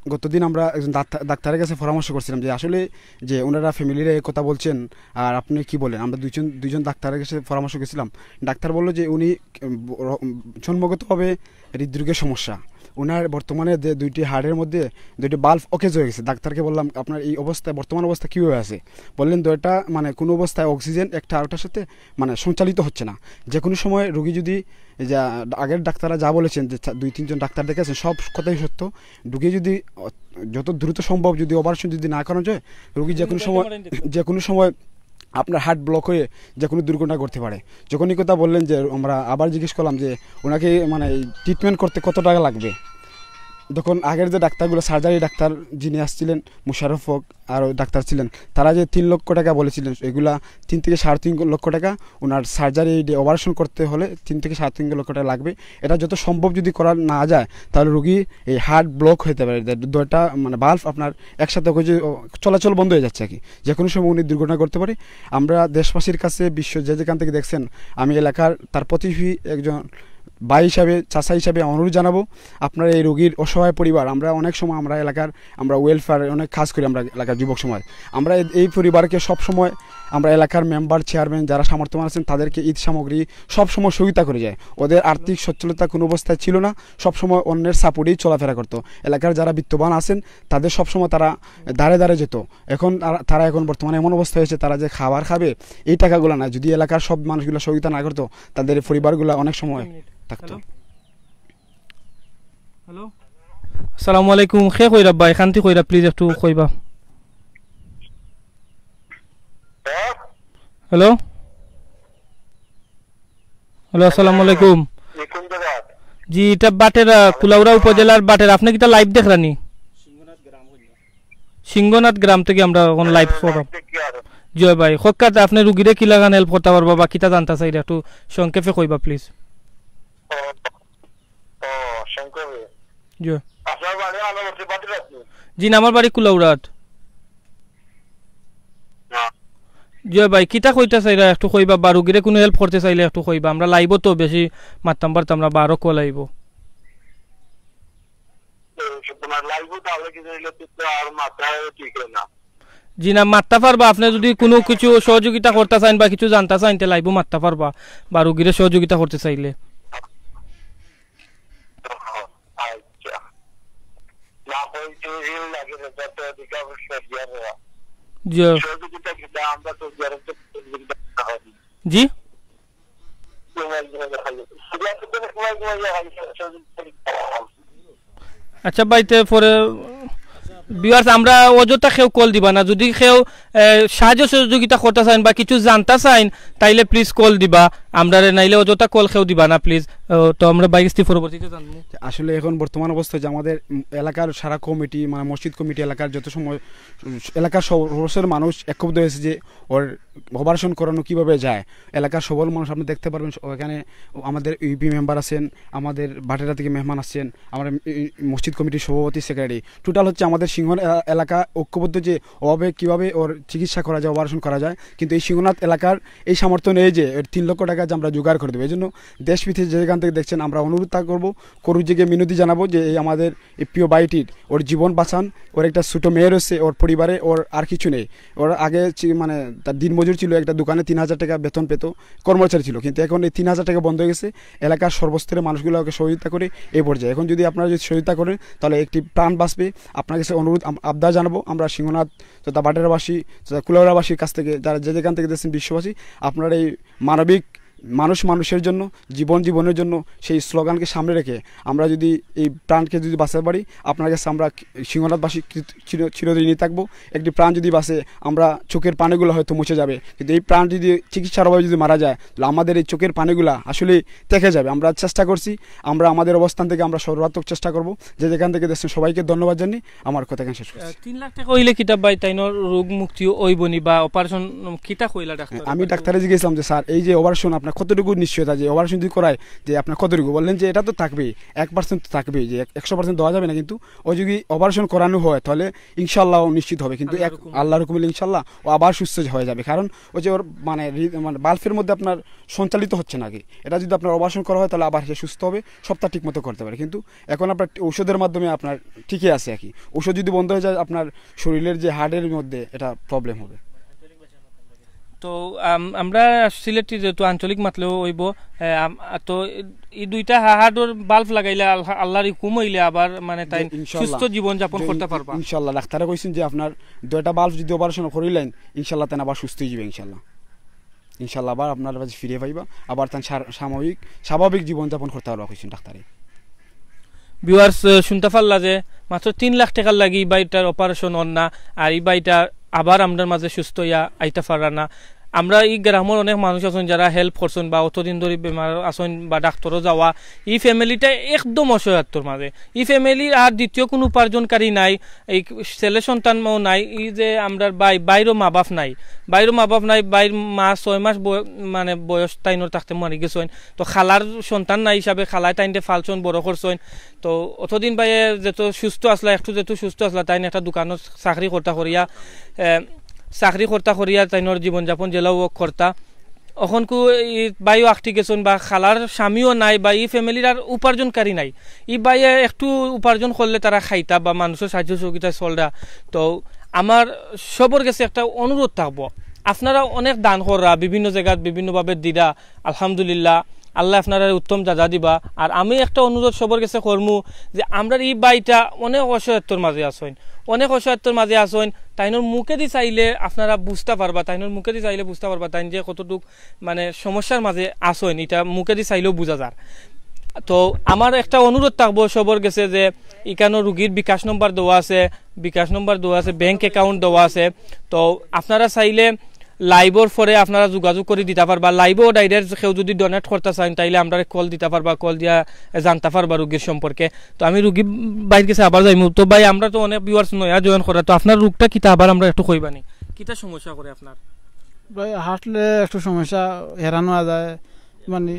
গতদিন আমরা একজন ডাক্তার, ডাক্তারের কাছে পরামর্শ করছিলাম যে আসলে যে ওনারা ফ্যামিলিরা এই কথা বলছেন, আর আপনি কি বলেন? আমরা দুইজন, দুইজন ডাক্তারের কাছে পরামর্শ গেছিলাম। ডাক্তার বললো যে উনি, উম, ব-, র-, উম, জন্মগতভাবে হৃদরোগের সমস্যা। ওনার বর্তমানে যে দুইটি হার্টের মধ্যে দুইটি বাল্ব অকেজ হয়ে গেছে। ডাক্তারকে বললাম, "আপনার এই অবস্থায়, বর্তমান অবস্থা কীভাবে আছে?" বললেন, "দুইটা মানে কোনো অবস্থায় অক্সিজেন একটা আরেকটার সাথে মানে সঞ্চালিত হচ্ছে না। যে কোনো সময় রোগী যদি, এই যে আগের ডাক্তাররা যা বলেছেন, যে চা-, দুই তিনজন ডাক্তার দেখেছেন, সব কথাই সত্য। রোগী যদি অ-, যত দ্রুত সম্ভব যদি অপারেশন যদি না করানো যায়, রোগী যে কোনো সময়, যে কোনো সময় আপনার হার্ট ব্লক হয়ে যে কোনো দুর্ঘটনা ঘটতে পারে।" যখন এই কথা বললেন, যে আমরা আবার জিজ্ঞেস করলাম যে ওনাকে মানে ট্রিটমেন্ট করতে কত টাকা লাগবে, তখন আগের যে ডাক্তারগুলো, সার্জারি ডাক্তার যিনি আসছিলেন, মুশাররফ হক, আরও ডাক্তার ছিলেন, তারা যে তিন লক্ষ টাকা বলেছিলেন, এগুলা তিন থেকে সাড়ে তিন লক্ষ টাকা ওনার সার্জারি, অপারেশন করতে হলে তিন থেকে সাড়ে তিন লক্ষ টাকা লাগবে। এটা যত সম্ভব যদি করা না যায়, তাহলে রোগী এই হার্ট ব্লক হতে পারে, দুইটা মানে বাল্ব আপনার একসাথে হয়ে যে, ও, চলাচল বন্ধ হয়ে যাচ্ছে আর কি। যে কোনো সময় উনি দুর্ঘটনা করতে পারে। আমরা দেশবাসীর কাছে, বিশ্ব যে যেখান থেকে দেখছেন, আমি এলাকার তার প্রতিবেশী একজন ভাই হিসাবে, চাচা হিসাবে অনুরোধ জানাবো, আপনারা এই রোগীর অসহায় পরিবার, আমরা অনেক সময় আমরা এলাকার, আমরা ওয়েলফেয়ারে অনেক কাজ করি, আমরা এলাকার যুবক সমাজ, আমরা এই, এই পরিবারকে সব সময় আমরা এলাকার মেম্বার, চেয়ারম্যান যারা সামর্থ্যবান আছেন তাদেরকে ঈদ সামগ্রী সব সময় সহযোগিতা করে যায়। ওদের আর্থিক সচ্ছলতা কোনো অবস্থায় ছিল না, সব সময় অন্যের সাপোর্টেই চলাফেরা করতো। এলাকার যারা বিত্তবান আছেন তাদের সব সময় তারা ধারে ধারে যেত। এখন তারা, তারা এখন বর্তমানে এমন অবস্থা হয়েছে, তারা যে খাবার খাবে এই টাকাগুলো না, যদি এলাকার সব মানুষগুলো সহযোগিতা না করতো, তাদের এই পরিবারগুলো অনেক সময় থাকতো। হ্যালো? হ্যালো? আসসালামু আলাইকুম। কে কইরা ভাই? খান্তি কইরা, প্লিজ একটু কইবা। হ্যালো? হ্যালো, আসসালামু আলাইকুম। জি, কোন জায়গা? জি, এটা ভাটেরা, কুলাউড়া উপজেলার ভাটেরা। আপনি কিতা লাইভ দেখরানি? সিংহনাথ গ্রাম থেকে আমরা এখন লাইভ করাম। জি ভাই, খোকাত আপনি রুগীরে কি লাখান হেল্প করতে পারবা বা কিতা জানতা চাইরা একটু সংক্ষেপে কইবা প্লিজ। ও, ও, সংক্ষেপে। জি। আপনার বাড়ি আনাবর্তী বাড়ির আপনি? জি না, আমার বাড়ি কুলাউড়াত। না। জি ভাই, কিতা কইতা চাইরা একটু কইবা বা রুগীরে কোনো হেল্প করতে চাইলে একটু কইবা। আমরা লাইভও তো বেশি মাততাম পারতাম না, বারো কল আইবো। তো তোমার লাইভও তাহলে কিছু হইলে তো আর মাথায় ঠিক হয় না। জি না, মাততা পারবা। আপনি যদি কোনো কিছু সহযোগিতা করতে চাইন বা কিছু জানতে চাইন, তে লাইভও মাততা পারবা বা রুগীরে সহযোগিতা করতে চাইলে। আচ্ছা। না, ওই যে রিল লাগে না, যত অধিকার সহযোগিতা করা। জি। সহযোগিতা কিন্তু আমরা তো গ্যারান্টি সহযোগিতা করি। জি? আচ্ছা ভাই, তে পরে ভিউয়ার্স, আমরা অযথা কেউ কল দিবা না। যদি কেউ, এ, সাহায্য সহযোগিতা করতে চাইন বা কিছু জানতে চাইন, তাইলে প্লিজ কল দিবা আমরারে, নাইলে অযথা কল কেউ দিবা না প্লিজ। তো আমরা বাইক স্টিভ পরবর্তীতে জানবো। আসলে এখন বর্তমান অবস্থায় যে আমাদের, উম, এলাকার সারা কমিটি, মানে মসজিদ কমিটি, এলাকার যত সময়, উম, এলাকার সর্বস্তরের মানুষ একত্রিত হয়েছে যে ওর অপারেশন করানো কীভাবে যায়। এলাকার সবল মানুষ আপনি দেখতে পারবেন, স-, ওখানে আমাদের ইউপি মেম্বার আছেন, আমাদের ভাটেরা থেকে মেহমান আসছেন, আমরা এই মসজিদ কমিটির সভাপতি, সেক্রেটারি, টোটাল হচ্ছে আমাদের সিংহ এলা-, এলাকা ঐক্যবদ্ধ যে ওভাবে কীভাবে ওর চিকিৎসা করা যায়, অপারেশন করা যায়। কিন্তু এই সিংহনাথ এলাকার এই সামর্থ্য নেই যে এর তিন লক্ষ টাকা আজ আমরা জোগাড় করে দেবো। এই জন্য দেশ বিদেশ যেখান থেকে দেখছেন, আমরা অনুরোধ করব, করুজিকে মিনতি জানাবো যে এই আমাদের এই প্রিয় ভাইটির, ওর জীবন বাঁচান। ওর একটা ছোট মেয়ে রয়েছে, ওর পরিবারে ওর আর কিছু নেই। ওর আগে চি-, মানে তার দিনমজুর ছিল, একটা দোকানে তিন হাজার টাকা বেতন পেত, কর্মচারী ছিল, কিন্তু এখন এই তিন হাজার টাকা বন্ধ হয়ে গেছে। এলাকার সর্বস্তরের মানুষগুলো ওকে সহযোগিতা করে এই পর্যায়ে। এখন যদি আপনারা যদি সহযোগিতা করেন, তাহলে একটি প্রাণ বাঁচবে। আপনার কাছে অনুরোধ, আম-, আবদার জানাবো আমরা সিংহনাথ তথা বাটেরাবাসী তথা কুলাউড়াবাসীর কাছ থেকে, যারা যে যেখান থেকে দেখছেন বিশ্ববাসী, আপনারা এই মানবিক মানুষ মানুষের জন্য, জীবন জীবনের জন্য সেই স্লোগানকে সামনে রেখে আমরা যদি এই প্রাণকে যদি বাঁচাতে পারি, আপনার কাছে আমরা সিংহনাথবাসী কৃত-, চির-, চিরঋণী থাকবো। একটি প্রাণ যদি বাঁচে, আমরা চোখের পানিগুলো হয়তো মুছে যাবে, কিন্তু এই প্রাণ যদি চিকিৎসার অভাবে যদি মারা যায়, তাহলে আমাদের এই চোখের পানিগুলা আসলে থেকে যাবে। আমরা চেষ্টা করছি, আমরা আমাদের অবস্থান থেকে আমরা সর্বাত্মক চেষ্টা করব। যে যেখান থেকে দেখছেন সবাইকে ধন্যবাদ জানিয়ে আমার কথা এখানে শেষ করছি। তিন লাখ টাকা হইলে কিতা ভাই তাইনর রোগ মুক্তি অইবনি বা অপারেশন কিতা কইলা ডাক্তার? আমি ডাক্তারে জিজ্ঞেসলাম যে, "স্যার, এই যে অপারেশন আপনার কতটুকু নিশ্চয়তা, যে অপারেশন যদি করায় যে আপনার কতটুকু?" বললেন যে, "এটা তো থাকবেই, এক পার্সেন্ট তো থাকবেই, যে একশো পার্সেন্ন্ট দেওয়া যাবে না, কিন্তু ও যদি অপারেশন করানো হয় তাহলে ইনশাল্লাহ ও নিশ্চিত হবে, কিন্তু এক আল্লাহর হুকুমে ইনশাল্লাহ ও আবার সুস্থ হয়ে যাবে।" কারণ ওই যে ওর মানে রি-, মানে বাল্বের মধ্যে আপনার সঞ্চালিত হচ্ছে নাকি, এটা যদি আপনার অপারেশন করা হয় তাহলে আবার সে সুস্থ হবে, সবটা ঠিক মতো করতে পারে। কিন্তু এখন আপনার ঔষধের মাধ্যমে আপনার ঠিকই আছে আর কি। ঔষধ যদি বন্ধ হয়ে যায়, আপনার শরীরের যে হার্টের মধ্যে এটা প্রবলেম হবে। তো আম-, আমরা সিলেটি যেহেতু আঞ্চলিক মাতলেও অইবো, এ, আম-, তো এই দুইটা হা-, হার্টর বাল্ব লাগাইলে আল্লাহ, আল্লাহর হুকুম হইলে আবার মানে তাই যে ইনশাল্লাহ। সুস্থ জীবন যাপন যে করতে ইন-, পারবা। ইনশাল্লাহ, ডাক্তারে কইছেন যে আপনার দুইটা বাল্ব যদি অপারেশন করিলেন, ইনশাল্লাহ তান আবার সুস্থ হয়ে যাবে ইনশাল্লাহ। ইনশাল্লাহ আবার আপনার কাছে ফিরে পাইবা, আবার তান সার-, সাময়িক স্বাভাবিক জীবনযাপন করতে পারবা, কইছেন ডাক্তারে। ভিউয়ার্স, শুনতে পারলা যে মাত্র তিন লাখ টাকার লাগি ই ভাইটার অপারেশন অর না, আর ই ভাইটা আবার আমরার মাঝে সুস্থ হইয়া আইতা পাররা না। আমরা ই গ্রামর অনেক মানুষ আছইন যারা হেল্প করছইন বা অতদিন ধরি বেমার আছইন বা ডাক্তারও যাওয়া, ই ফ্যামিলিটা একদম অসহায়ত্বর মাঝে। ই ফ্যামিলির আর দ্বিতীয় কোনো উপার্জনকারী নাই, এই ছেলে সন্তানও নাই। ই যে আমরার ভাই, ভাইরও মা বাপ নাই, ভাইরও মা বাপ নাই, ভাইর মা ছয় মাস বয়-, মানে বয়স তাইনর থাকতে মারি গেছইন। তো খালার সন্তান নাই হিসাবে খালায় তাইনরে পালছইন, বড় করছইন। তো অতদিন ভাইয়ে যেত সুস্থ আছলা, একটু যেত সুস্থ আছলা, তাইন একটা দোকানো চাকরি করতা করিয়া, এ, চাকরি করতা করিয়া তাইনর জীবনযাপন যেলাও করতা। অখনকু ই ভাইও আটকি গেছইন বা খালার স্বামীও নাই বা ই ফ্যামিলির আর উপার্জনকারী নাই। ই ভাইয়ে একটু উপার্জন করলে তারা খাইতা বা মানুষর সাহায্য সহযোগিতা চলরা। তো আমার সবর গেছে একটা অনুরোধ থাকবো, আপনারা অনেক দান কররা, বিভিন্ন জাগাত বিভিন্নভাবে দিরা, আলহামদুলিল্লাহ, আল্লায় আপনারারে উত্তম জাযা দিবা। আর আমি একটা অনুরোধ সবর গেছে করমু যে আমরার ই ভাইটা অনেক অসহায়ত্বর মাঝে আছইন, অনেক অসহায়ত্বর মাঝে আছইন। তাইনর মুখেদি চাইলে আপনারা বুঝতা পারবা, তাইনর মুখেদি চাইলে বুঝতা পারবা তাইন যে কতটুক মানে সমস্যার মাঝে আছইন, ইটা মুখেদি চাইলেও বুঝা যার। তো আমার একটা অনুরোধ থাকবো সবর গেছে যে ইকানো রুগীর বিকাশ নম্বর দেওয়া আছে, বিকাশ নম্বর দেওয়া আছে, ব্যাংক অ্যাকাউন্ট দেওয়া আছে। তো আপনারা চাইলে লাইভর পরে আপনারা যোগাযোগ করি দিতা পারবা। লাইভও ডাইরেক্ট কেউ যদি ডোনেট করতা চাইন, তাইলে আমরারে কল দিতা পারবা, কল দিয়া জানতা পারবা রুগীর সম্পর্কে। তো আমি রুগী ভাইর গেছে আবার যাইমু। তো ভাই, আমরা তো অনেক ভিউয়ার্স নয়া জয়েন করা, তো আপনার রোগটা কিতা আবার আমরা একটু কইবানি, কিতা সমস্যা করে আপনার? ভাই, হাঁটলে একটু সমস্যা, হেরানো যায়, মানে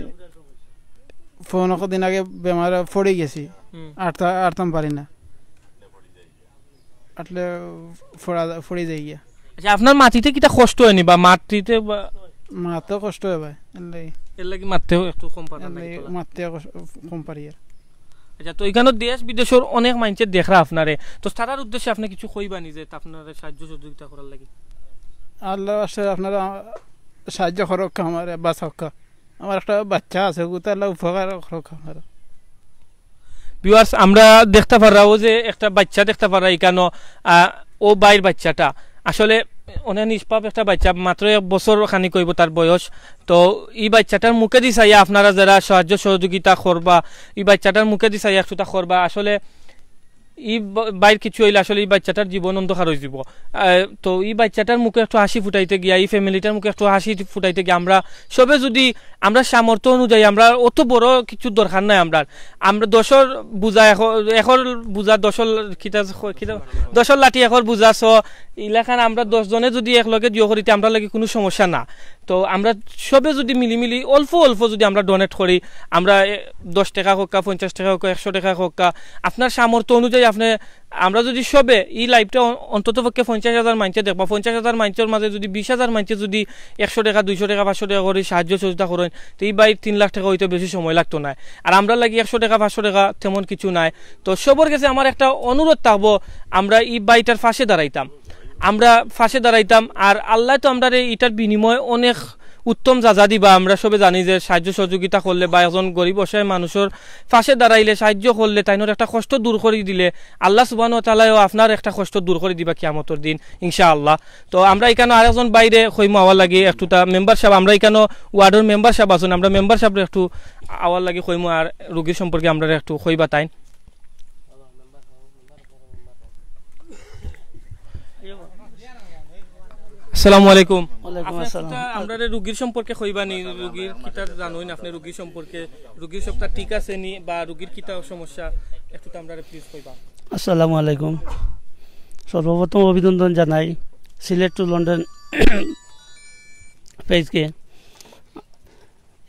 ফোন কদিন আগে বেমারে পড়ি গেছি, হুম। আটতা-, আটতাম পারি না, আটলে পড়া-, পড়ি যাই গিয়া। আচ্ছা, আপনার মাটিতে কিতা কষ্ট হয়নি বা মাটিতে বা মারতেও কষ্ট হয় ভাই, এর লাগি, এর লাগি মারতেও একটু কম পারা এর নাকি লাগি তোলা? মারতে কষ্ট, কম পারি আর। আচ্ছা, তো এখানে দেশ বিদেশর অনেক মানুষের দেখরা আপনারে, তো তারার উদ্দেশ্যে আপনি কিছু কইবানি যে আপনার সাহায্য সহযোগিতা করার লাগি? আল্লাহ আসে আপনারা সাহায্য করুক, আমারে বাঁচাউক্কা, আমার একটা বাচ্চা আছে, ওগুতে আল্লাহ উপকার করুক আমার। ভিউয়ার্স, আমরা দেখতা পাররা ও যে একটা বাচ্চা দেখতা পাররা এখানো, আহ, ও ভাইর বাচ্চাটা আসলে অনেক নিষ্পাপ একটা বাচ্চা, মাত্র এক বছর খানিক হইব তার বয়স। তো এই বাচ্চাটার মুখেদি চাইয়া আপনারা যারা সাহায্য সহযোগিতা করবা, এই বাচ্চাটার মুখেদি চাইয়া একটুটা করবা। আসলে এই ব-, ভাইর কিছু হইলে আসলে এই বাচ্চাটার জীবন অন্ধকার হয়ে যাব। আহ, তো এই বাচ্চাটার মুখে একটু হাসি ফুটাইতে গিয়া, এই ফ্যামিলিটার মুখে একটু হাসি ফুটাইতে গিয়া আমরা সবে যদি, আমরা সামর্থ্য অনুযায়ী, আমরা অত বড় কিছু দরকার নাই আমরার। আমরা দশর বুঝা এখ-, এখর বুঝা দশর কিতা, কিতা, দশর লাঠি এখর বুঝা স, ইলাখান আমরা দশ জনে যদি এক লগে দিও করিতে আমরা লাগি কোনো সমস্যা না। তো আমরা সবে যুদি মিলিমিলি অল্প অল্প যুদি আমরা ডোনেট করি, আমরা, এ, দশ টেকা হউক্কা, পঞ্চাশ টেকা হউক্কা, একশো টেকা হউক্কা, আপনার সামর্থ্য অনুযায়ী আপনে, আমরা যুদি সবে ই লাইভটা অ-, অন্তত পক্ষে পঞ্চাশ হাজার মাইনষে দেখবা, পঞ্চাশ হাজার মাইনষর মাঝে যুদি বিশ হাজার মাইনষে যুদি একশো টেকা, দুইশো টেকা, পাঁচশো টেকা করি সাহায্য সহযোগিতা করইন, তে ই ভাইর তিন লাখ টেকা অইতে বেশি সময় লাগতো নায়। আর আমরার লাগি একশো টেকা, পাঁচশো টেকা তেমন কিছু নায়। তো সবর গেছে আমার একটা অনুরোধ থাকবো, আমরা ই ভাইটার পাশে দাঁড়াইতাম, আমরা পাশে দাঁড়াইতাম। আর আল্লায় তো আমরারে ইটার বিনিময়ে অনেক উত্তম যা যা দিবা। আমরা সবে জানি যে সাহায্য সহযোগিতা করলে বা একজন গরিব অসহায় মানুষর পাশে দাঁড়াইলে, সাহায্য করলে, তাইনর একটা কষ্ট দূর করি দিলে, আল্লাহ সুবহানাহু ওয়া তাআলায়ও আপনার একটা কষ্ট দূর করি দিবা কিয়ামতর দিন, ইনশাআল্লাহ। তো আমরা ইকানো আরেকজন ভাইরে কইমু আওয়ার লাগি, একটু তা মেম্বার সাব, আমরা ইকানো ওয়ার্ডর মেম্বার সাব আছইন, আমরা মেম্বার সাবরে একটু আওয়ার লাগি কইমু আর রুগীর সম্পর্কে আমরারে একটু কইবা তাইন। আসসালামু আলাইকুম। ওয়ালাইকুম আপনি আসসালাম। একটুতা আমরারে রুগীর সম্পর্কে কইবা নি, রুগীর কিতা জানইন আপনি রুগীর সম্পর্কে, রুগীর সবটা ঠিক আছে নি বা রুগীর কিতা সমস্যা, একটুতা আমরারে প্লিজ কইবা। আসসালামু আলাইকুম। সর্বপ্রথম অভিনন্দন জানাই সিলেট টু লন্ডন পেজকে।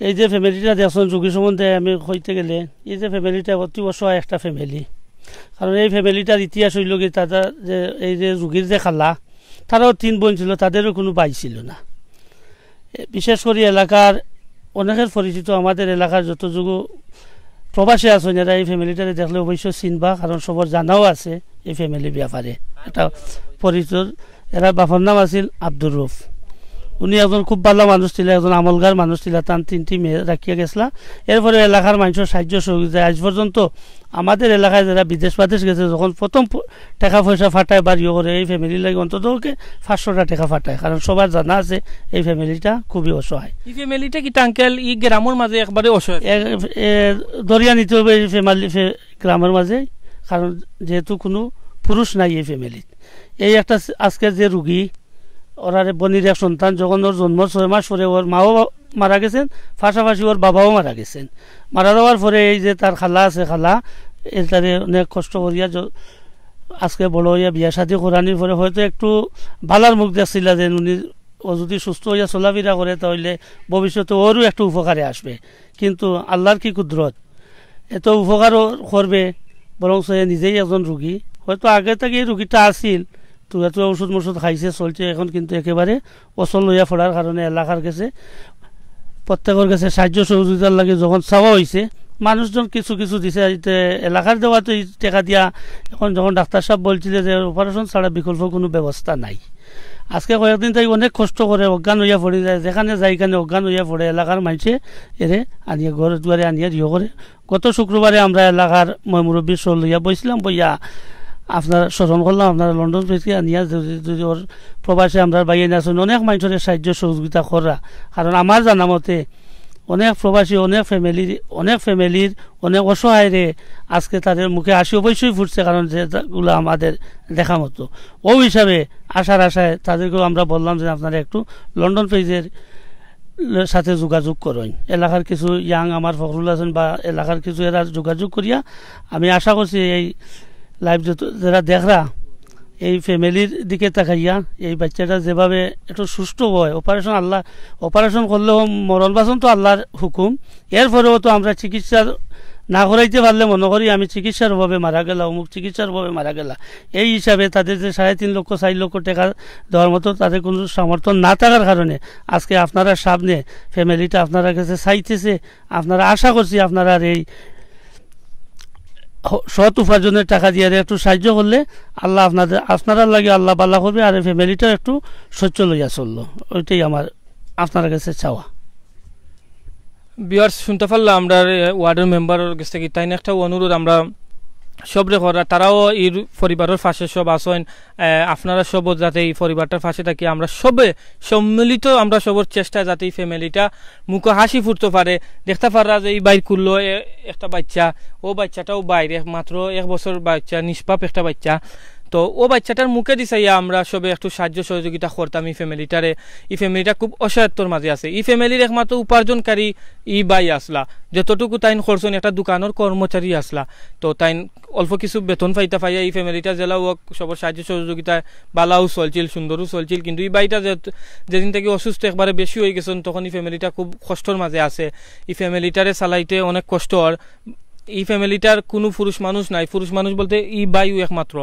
এই যে ফ্যামিলিটা দেখছইন, রুগী সম্বন্ধে আমি কইতে গেলে, এই যে ফ্যামিলিটা অতি অসহায় একটা ফ্যামিলি। কারণ এই ফ্যামিলিটার ইতিহাস অইলো কি, তারা যে, এই যে রুগীর যে খালা, তারাও তিন বোন ছিল, তাদেরও কোনো ভাই ছিল না। এ, বিশেষ করি এলাকার অনেকের পরিচিত, আমাদের এলাকার যতটুকু প্রবাসী আছইন, এরা এই ফ্যামিলিটারে দেখলে অবশ্য চিনবা, কারণ সবর জানাও আছে এই ফ্যামিলির ব্যাপারে। একটা পরিচিত, এরার বাপর নাম আছিল আব্দুর রউফ। উনি একজন খুব ভালা মানুষ ছিলা, একজন আমলগার মানুষ ছিলা, তান তিনটি মেয়ে রাখিয়া গেছলা। এরপরে এলাকার মানষর সাহায্য সহযোগিতায় আইজ পর্যন্ত আমাদের এলাকায় যেরা বিদেশ বাদেশ গেছে, যখন প্রথম প-, টেকা পয়সা ফাটায় বাড়িও করে, এই ফ্যামিলির লাগি অন্তত ওকে পাঁচশোটা টেকা ফাটায়, কারণ সবার জানা আছে এই ফ্যামিলিটা খুবই অসহায়। ই ফ্যামিলিটা কিতা আঙ্কেল, ই গ্রামর মাঝে একবারে অসহায়? এ, এ, ধরিয়া নিতে হবে এই ফ্যামিলি, ফে-, গ্রামর মাঝে, কারণ যেহেতু কোনো পুরুষ নাই এই ফ্যামিলিত। এই একটা স-, আজকের যে রুগী, ওরারে বনির এক সন্তান, যখন ওর জন্মর ছয় মাস পরে ওর মাও বা-, মারা গেছেন, পাশাপাশি ওর বাবাও মারা গেছেন। মারা যাওয়ার পরে এই যে তার খালা আছে, খালা, এর তারে অনেক কষ্ট করিয়া য-, আজকে বড় হইয়া বিয়া শাদী করানির পরে হয়তো একটু ভালার মুখ দেখছিলা যে উনি, ও যদি সুস্থ হইয়া চলাফেরা করে তাহলে ভবিষ্যতে ওরও একটু উপকারে আসবে। কিন্তু আল্লাহর কি কুদরত, এত উপকারও করবে, বরং সে নিজেই একজন রুগী। হয়তো আগে থেকে এই রুগীটা আছিল, তো এত ওষুধ মষুধ খাইছে, চলছে, এখন কিন্তু একেবারে অচল হইয়া পড়ার কারণে এলাকার গেছে, প্রত্যেকের গেছে সাহায্য সহযোগিতার লাগি যখন চাওয়া হইছে, মানুষজন কিছু কিছু দিছে। এতে এলাকার দেওয়া তো এই টেকা দিয়া, এখন যখন ডাক্তার সাহেব বলছিলে যে অপারেশন ছাড়া বিকল্প কোনো ব্যবস্থা নাই, আজকে কয়েকদিন তাই অনেক কষ্ট করে অজ্ঞান হইয়া পড়ি যায়, যেখানে যায় এখানে অজ্ঞান হইয়া পড়ে, এলাকার মানষে এরে আনিয়া ঘর দুয়ারে আনিয়া ইয়ে করে। গত শুক্রবারে আমরা এলাকার ময় মুরব্বী সহ লইয়া বইছিলাম, বইয়া আপনার স্মরণ করলাম, আপনারা লন্ডন পেজকে আনিয়া যদি, যদি ওর প্রবাসে আমরা বাইয়ে না শুনি, অনেক মানষরে সাহায্য সহযোগিতা কররা। কারণ আমার জানা মতে অনেক প্রবাসী, অনেক ফ্যামিলির, অনেক ফ্যামিলির অনেক অসহায় রে আজকে তাদের মুখে হাসি অবশ্যই ফুটছে, কারণ যেগুলো আমাদের দেখা মতো। ও হিসাবে আশার আশায় তাদেরকেও আমরা বললাম যে আপনারা একটু লন্ডন পেজের সাথে যোগাযোগ করইন। এলাকার কিছু ইয়াং আমার ফখরুল হাসান বা এলাকার কিছু এরা যোগাযোগ করিয়া আমি আশা করছি এই লাইভ যত যারা দেখরা এই ফ্যামিলির দিকে তাকাইয়া এই বাচ্চাটা যেভাবে একটু সুস্থ হয়, অপারেশন আল্লাহ, অপারেশন করলেও মরণ বাঁচন তো আল্লাহর হুকুম। এরপরেও তো আমরা চিকিৎসার না করাইতে পারলে মনে করি আমি চিকিৎসার অভাবে মারা গেলা, অমুক চিকিৎসার অভাবে মারা গেলা। এই হিসাবে তাদের যে সাড়ে তিন লক্ষ, চার লক্ষ টাকা দেওয়ার মতো তাদের কোনো সামর্থ্য না থাকার কারণে আজকে আপনারা সামনে ফ্যামিলিটা আপনারা কাছে চাইতেছে। আপনারা আশা করছি আপনারা এই হ-, সৎ উপার্জনের টাকা দিয়ে একটু সাহায্য করলে আল্লাহ আপনাদের, আপনারার লাগি আল্লাহ বালা করবে, আর এই ফ্যামিলিটাও একটু সচ্ছল হইয়া চললো। ওইটাই আমার আপনার কাছে চাওয়া। ভিউয়ার্স, শুনতে পারলাম আমরা, এ, ওয়ার্ডের মেম্বারের কাছ থেকে তাই না একটা অনুরোধ আমরা সবরে করা, তারাও এর পরিবারের পাশে সব আছেন। এ, আপনারা সব যাতে এই পরিবারটার পাশে থাকি, আমরা সবে সম্মিলিত, আমরা সবর চেষ্টা যাতে এই ফ্যামিলিটা মুখো হাসি ফুটতে পারে। দেখতে পাররা যে এই বাইর করলো এ-, একটা বাচ্চা, ও বাচ্চাটাও বাইরে মাত্র এক বছর বাচ্চা, নিষ্পাপ একটা বাচ্চা। তো ও বাচ্চাটার মুখে দিছাইয়া আমরা সবে একটু সাহায্য সহযোগিতা করতাম ই ফ্যামিলিটারে। ই ফ্যামিলিটা খুব অসহায়ত্বর মাঝে আছে। ই ফ্যামিলির একমাত্র উপার্জনকারী ই ভাই আসলা, যতটুকু তাইন করছইন একটা দোকানর কর্মচারী আসলা। তো তাইন অল্প কিছু বেতন পাইতা পাইয়া ই ফ্যামিলিটা যেলা হোক সবর সাহায্য সহযোগিতায় বালাও চলছিল, সুন্দরও চলছিল। কিন্তু ই ভাইটা যে, যেদিন থাকি অসুস্থ একবারে বেশি অইগেছইন, তখন ই ফ্যামিলিটা খুব কষ্টর মাঝে আছে। ই ফ্যামিলিটারে চালাইতে অনেক কষ্ট অর। ই ফ্যামিলিটার কুনু পুরুষ মানুষ নাই, পুরুষ মানুষ বলতে ই ভাইউ একমাত্র,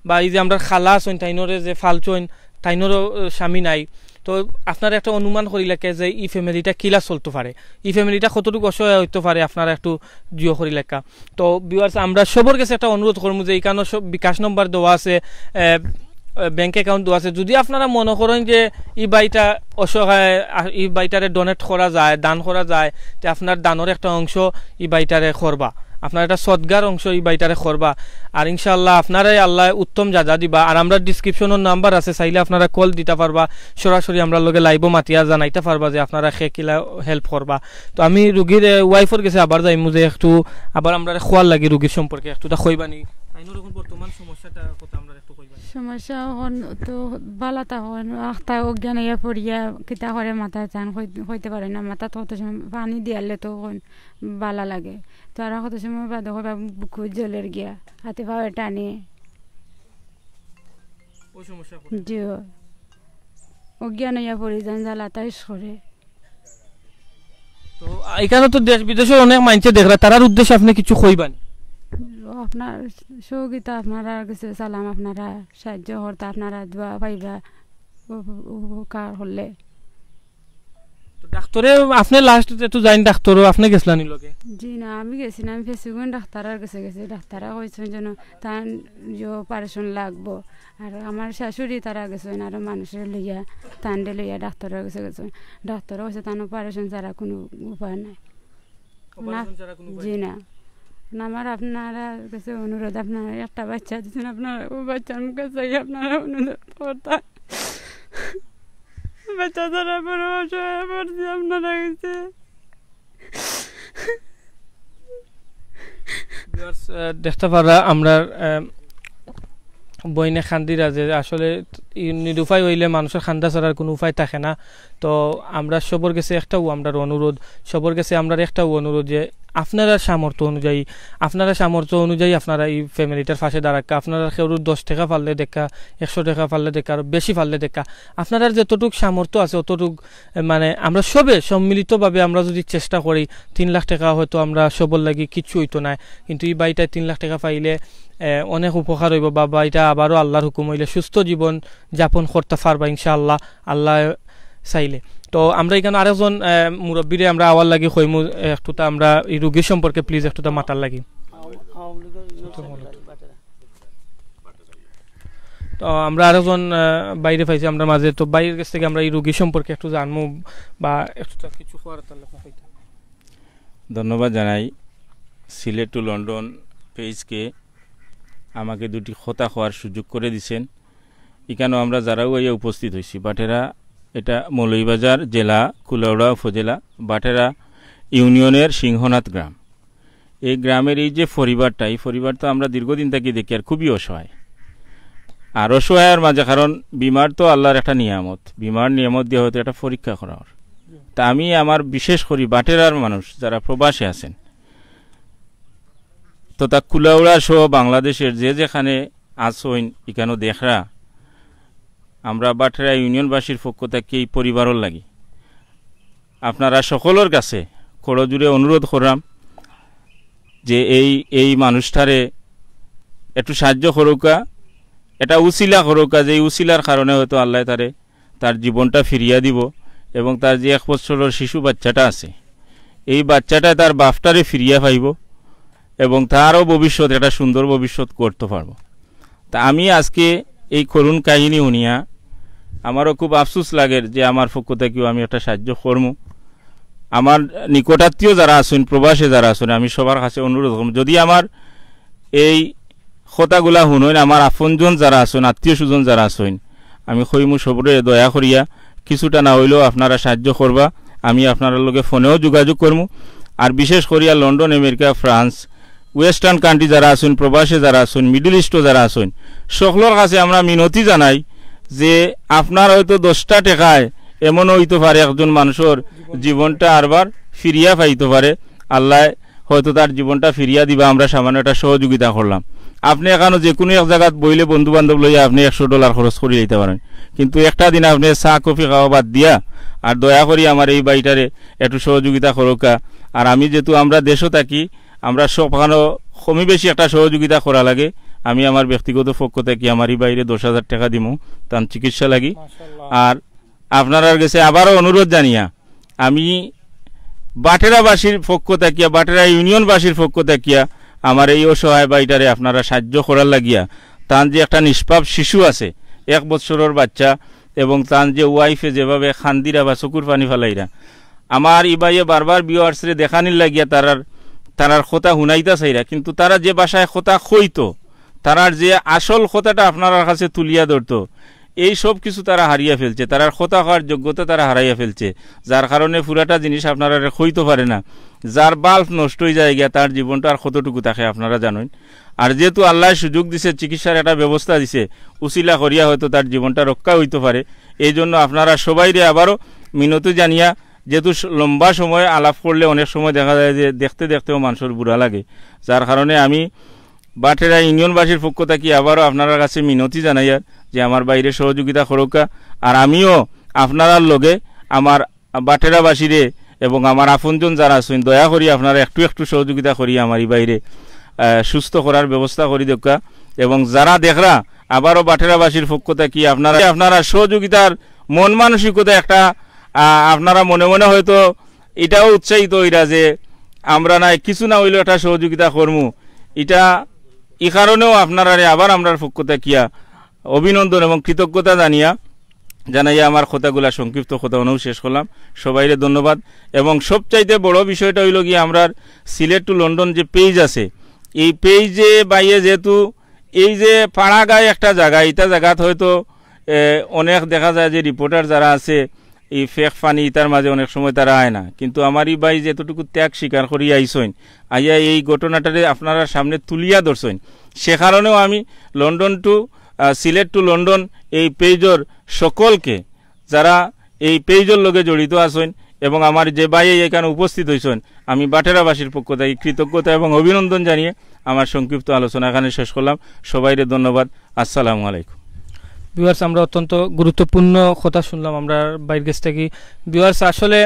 বা ই যে আমরার খালা আছইন তাইনরে যে ফালছইন, তাইনরও, আহ, স্বামী নাই। তো আপনারা একটা অনুমান করিলাইক্কা যে ই ফ্যামিলিটা কিলা চলতো পারে, ই ফ্যামিলিটা কতটুকু অসহায় অইতো পারে, আপনারা একটু জিও করিলাইক্কা। তো ভিউয়ার্স, আমরা সবর গেছে একটা অনুরোধ করমু যে ইখানো সব বিকাশ নম্বর দেওয়া আছে, আহ, আহ, ব্যাংক অ্যাকাউন্ট দেওয়া আছে। যদি আপনারা মনো করইন যে ই ভাইটা অসহায়, আহ, ই ভাইটারে ডোনেট করা যায়, দান করা যায়, তে আপনার দানর একটা অংশ ই ভাইটারে করবা, আপনার একটা সদগার অংশ ই ভাইটারে করবা। আর ইনশাআল্লাহ আপনারে আল্লায় উত্তম যা যা দিবা। আর আমরার ডেসক্রিপশনর নাম্বার আছে, চাইলে আপনারা কল দিতা পারবা, সরাসরি আমরার লগে লাইভও মাতিয়া জানাইতা পারবা যে আপনারা কে কিলা হেল্প করবা। তো আমি রুগীর, এ, ওয়াইফর গেছে আবার যাইমু যে একটু আবার আমরারে কওয়ার লাগি রুগীর সম্পর্কে একটুতা কইবানি। তাইনর এখন বর্তমান সমস্যাটা কথা আমরারে একটু কইবানি। সমস্যা এখন তো বালা তা এখন আখতা অজ্ঞান অইয়া পড়িয়া কিতা করে মাথায় চান কই-, কইতে পারে না। মাথাত কত সময় পানি দিয়ালে তো এখন বালা লাগে। তো আর কত সময় বাদে কইবা বুকু জ্বলের গিয়া, হাতে পাওয়ে টানে। ওই সমস্যা করে। জি, অজ্ঞান অইয়া পড়ি যান, জ্বালাতাইশ করে। তো, আ, ইখানো তো দেশ বিদেশর অনেক মাইনষে দেখরা, তারার উদ্দেশ্যে আপনে কিছু কইবানি? আপনার সহযোগিতা আপনারার গেছে সালাম, আপনারা সাহায্য করতা, আপনারা দোয়া পাইবা, উপ-, উপকার করলে। তো ডাক্তরে আপনে লাস্ট যেহেতু যাইন ডাক্তরও, আপনে গেছলানি লগে? জি না, আমি গেছি না, আমি ফেসুগঞ্জ ডাক্তারর গেছে গেছি। ডাক্তারে কইছইন যেন তান যে অপারেশন লাগবো। আর আমার শাশুড়ি তারা গেছইন আরো মানুষরে লইয়া, তানরে লইয়া ডাক্তারর গেছে গেছইন। ডাক্তারে কইছে তান অপারেশন ছাড়া কুনু উপায় নাই। অপারেশন ছাড়া কুনু উপায় জি নাই? না। না, আমার আপনারার গেছে অনুরোধ, আপনারা একটা বাচ্চা দিছইন, আপনারা ও বাচ্চার মুখে চাই আপনারা অনুরোধ করতা। বাচ্চা ছাড়া বড় অসহায় পড়ছি আপনারা গেছে। ভিউয়ার্স, আহ, দেখতা পাররা আমরার, আহ, বইনে কান্দিরা যে আসলে ই নিরুপায় অইলে মানষর কান্দা ছাড়ার কুনু উপায় থাকে না। তো আমরা সবর গেছে একটাউ আমরার অনুরোধ, সবর গেছে আমরার একটাউ অনুরোধ যে আপনারার সামর্থ্য অনুযায়ী, আপনারার সামর্থ্য অনুযায়ী আপনারা ই ফ্যামিলিটার পাশে দাঁড়াক্কা। আপনারার কেউর দশ টেকা পারলে দেউক্কা, একশো টেকা পারলে দেউক্কা, আরো বেশি পারলে দেউক্কা। আপনারার যতটুক সামর্থ্য আছে অতটুক এ, মানে, আমরা সবে সম্মিলিতভাবে আমরা যুদি চেষ্টা করি, তিন লাখ টেকা হয়তো আমরা সবর লাগি কিচ্ছু অইতো নায়, কিন্তু ই ভাইটায় তিন লাখ টেকা পাইলে, এ, অনেক উপকার অইবো, বা ভাইটা আবারও আল্লার হুকুম অইলে সুস্থ জীবন যাপন করতা পারবা ইনশাআল্লাহ, আল্লায় চাইলে। তো আমরা ইখানো আরেকজন, এ, মুরব্বিরে আমরা আওয়ার লাগি কইমু, এ, একটুতা আমরা ই রুগীর সম্পর্কে please একটুতা মাতার লাগি। তো আমরা আরেকজন, আহ, ভাইরে পাইছি আমরার মাঝে, তো ভাইর গেছ থাকি আমরা ই রুগী সম্পর্কে একটু জানমু বা একটু তার কিছু কওয়ার তার লেখা হইতো। ধন্যবাদ জানাই Sylhet to London পেজকে আমাকে দুটি কথা কওয়ার সুযোগ করে দিছেন। ইখানো আমরা যারাউ আইয়া উপস্থিত হইছি, বাটেরা, এটা মৌলভীবাজার জেলা, কুলাউড়া উপজেলা, বাটেরা ইউনিয়নের সিংহনাথ গ্রাম। এই গ্রামের এই যে পরিবারটা, এই পরিবার তো আমরা দীর্ঘদিন থাকি দেখিয়ার খুবই অসহায়। আর অসহায়র মাঝে, কারণ বিমার তো আল্লার একটা নিয়ামত, বিমার নিয়ামত দিয়া হয়তো একটা পরীক্ষা করা অর। তা আমি আমার বিশেষ করি বাটেরার মানুষ যারা প্রবাসে আছেন, তথা কুলাউড়া সহ বাংলাদেশের যে যেখানে আছইন, ইখানো দেখরা, আমরা বাটেরা ইউনিয়নবাসীর পক্ষ থাকি এই পরিবারর লাগি আপনারা সকলর কাছে করজোড়ে অনুরোধ কররাম যে এই, এই মানুষটারে একটু সাহায্য করউক্কা, এটা উছিলা করউক্কা, যে এই উছিলার কারণে হয়তো আল্লায় তারে, তার জীবনটা ফিরিয়া দিবো। এবং তার যে এক বছরর শিশু বাচ্চাটা আছে, এই বাচ্চাটায় তার বাপটারে ফিরিয়া পাইবো এবং তারও ভবিষ্যৎ, একটা সুন্দর ভবিষ্যৎ করতে পারবো। তা আমি আজকে এই করুণ কাহিনী হুনিয়া আমারও খুব আফসোস লাগের যে আমার পক্ষ থাকিও আমি একটা সাহায্য করমু। আমার নিকটাত্মীয় যারা আছইন, প্রবাসে যারা আছইন, আমি সবার কাছে অনুরোধ করমু, যদি আমার এই কথাগুলা হুনইন, আমার আপনজন যারা আছইন, আত্মীয় স্বজন যারা আছইন, আমি কইমু সবরে দয়া করিয়া কিছুটা না অইলেও আপনারা সাহায্য করবা। আমি আপনারার লগে ফোনেও যোগাযোগ করমু। আর বিশেষ করিয়া London, America, France, western country যারা আছইন, প্রবাসে যারা আছইন, মিডল ইস্টো যারা আছইন, সকলর কাছে আমরা মিনতি জানাই যে আপনার হয়তো দশটা টেকায় এমনও অইতো পারে একজন মানুষর জীবনটা আরবার ফিরিয়া পাইতো পারে। আল্লায় হয়তো তার জীবনটা ফিরিয়া দিবা, আমরা সামান্য একটা সহযোগিতা করলাম। আপনে এখানো যেকুনু এক জাগাত বইলে বন্ধু বান্ধব লইয়া আপনে একশো ডলার খরচ করি যাইতা পারইন, কিন্তু একটা দিন আপনে চা কফি খাওয়া বাদ দিয়া আর দয়া করি আমার এই ভাইটারে একটু সহযোগিতা করউক্কা। আর আমি যেহেতু আমরা দেশো থাকি, আমরা সবখানো কমি বেশি একটা সহযোগিতা করা লাগে। আমি আমার ব্যক্তিগত পক্ষ থাকি আমার এই ভাইরে দশ হাজার টেকা দিমু তান চিকিৎসা লাগি। আর আপনারার গেছে আবারও অনুরোধ জানিয়া আমি বাটেরাবাসীর পক্ষ থাকিয়া, বাটেরা ইউনিয়নবাসীর পক্ষ থাকিয়া আমার এই অসহায় ভাইটারে আপনারা সাহায্য করার লাগিয়া, তান যে একটা নিষ্পাপ শিশু আছে, এক বৎসরর বাচ্চা, এবং তান যে ওয়াইফে যেভাবে কান্দিরা বা চকুর পানি ফালাইরা, আমার ই ভাইয়ে বারবার ভিউয়ার্সরে দেখানির লাগিয়া তারার, তারার কথা হুনাইতা চাইরা, কিন্তু তারা যে ভাষায় কথা কইতো, তারার যে আসল কথাটা আপনারার কাছে তুলিয়া ধরতো, এই সব কিছু তারা হারিয়া ফেলছে, তারার কথা কওয়ার যোগ্যতা তারা হারাইয়া ফেলছে, যার কারণে পুরাটা জিনিস আপনারারে কইতো পারে না। যার বাল্ব নষ্ট অই যায় গিয়া, তার জীবনটা আর কতটুকু থাকে আপনারা জানইন। আর যেহেতু আল্লায় সুযোগ দিছে, চিকিৎসার একটা ব্যবস্থা দিছে, উছিলা করিয়া হয়তো তার জীবনটা রক্ষা অইতো পারে। এই জন্য আপনারা সবাইরে আবারও মিনতি জানিয়া, যেহেতু স-, লম্বা সময় আলাপ করলে অনেক সময় দেখা যায় যে দেখতে দেখতেও মানুষর বুড়া লাগে, যার কারণে আমি বাটেরা ইউনিয়নবাসীর পক্ষ থাকি আবারও আপনারার কাছে মিনতি জানাইয়ার যে আমার ভাইরে সহযোগিতা করউক্কা। আর আমিও আপনারার লগে আমার বাটেরাবাসীরে এবং আমার আপনজন যারা আছইন, দয়া করি আপনারা একটু একটু সহযোগিতা করি আমার ই ভাইরে, আহ, সুস্থ করার ব্যবস্থা করি দেউক্কা। এবং যারা দেখরা, আবারও বাটেরাবাসীর পক্ষ থাকি আপনারা, আপনারা সহযোগিতার মন মানসিকতা একটা, আহ, আপনারা মনে মনে হয়তো এটাও উৎসাহিত অইরা যে আমরা নাই কিছু না অইলেও একটা সহযোগিতা করমু। এটা ই কারণেও আপনারারে আবার আমরার পক্ষ থাকিয়া অভিনন্দন এবং কৃতজ্ঞতা জানিয়া, জানাইয়া আমার কথাগুলা, সংক্ষিপ্ত কথা অনউ শেষ করলাম। সবাইরে ধন্যবাদ। এবং সবচাইতে বড় বিষয়টা অইলো গিয়া, আমরার সিলেট টু লন্ডন যে পেজ আছে, এই পেজে বাইয়ে যেহেতু এই যে পাড়াগাঁয় একটা জাগা, ইটা জাগাত হয়তো, এ, অনেক দেখা যায় যে রিপোর্টার যারা আছে, এই ফেক পানি ইতার মাঝে অনেক সময় তারা আয় না, কিন্তু আমার ই ভাই যতটুকু ত্যাগ স্বীকার করি আইছইন, আইয়া এই ঘটনাটারে আপনারার সামনে তুলিয়া ধরছইন, সে কারণেও আমি London to, ah, Sylhet to London এই পেজর সকলকে, যারা এই পেজর লগে জড়িত আছইন এবং আমার যে ভাই এখানে উপস্থিত হইছইন, আমি বাটেরাবাসীর পক্ষ থাকি কৃতজ্ঞতা এবং অভিনন্দন জানিয়ে আমার সংক্ষিপ্ত আলোচনা এখানে শেষ করলাম। সবাইরে ধন্যবাদ। আসসালামু আলাইকুম। ভিউয়ার্স, আমরা অত্যন্ত গুরুত্বপূর্ণ কথা শুনলাম আমরা ভাইর গেছ থাকি। ভিউয়ার্স, আসলে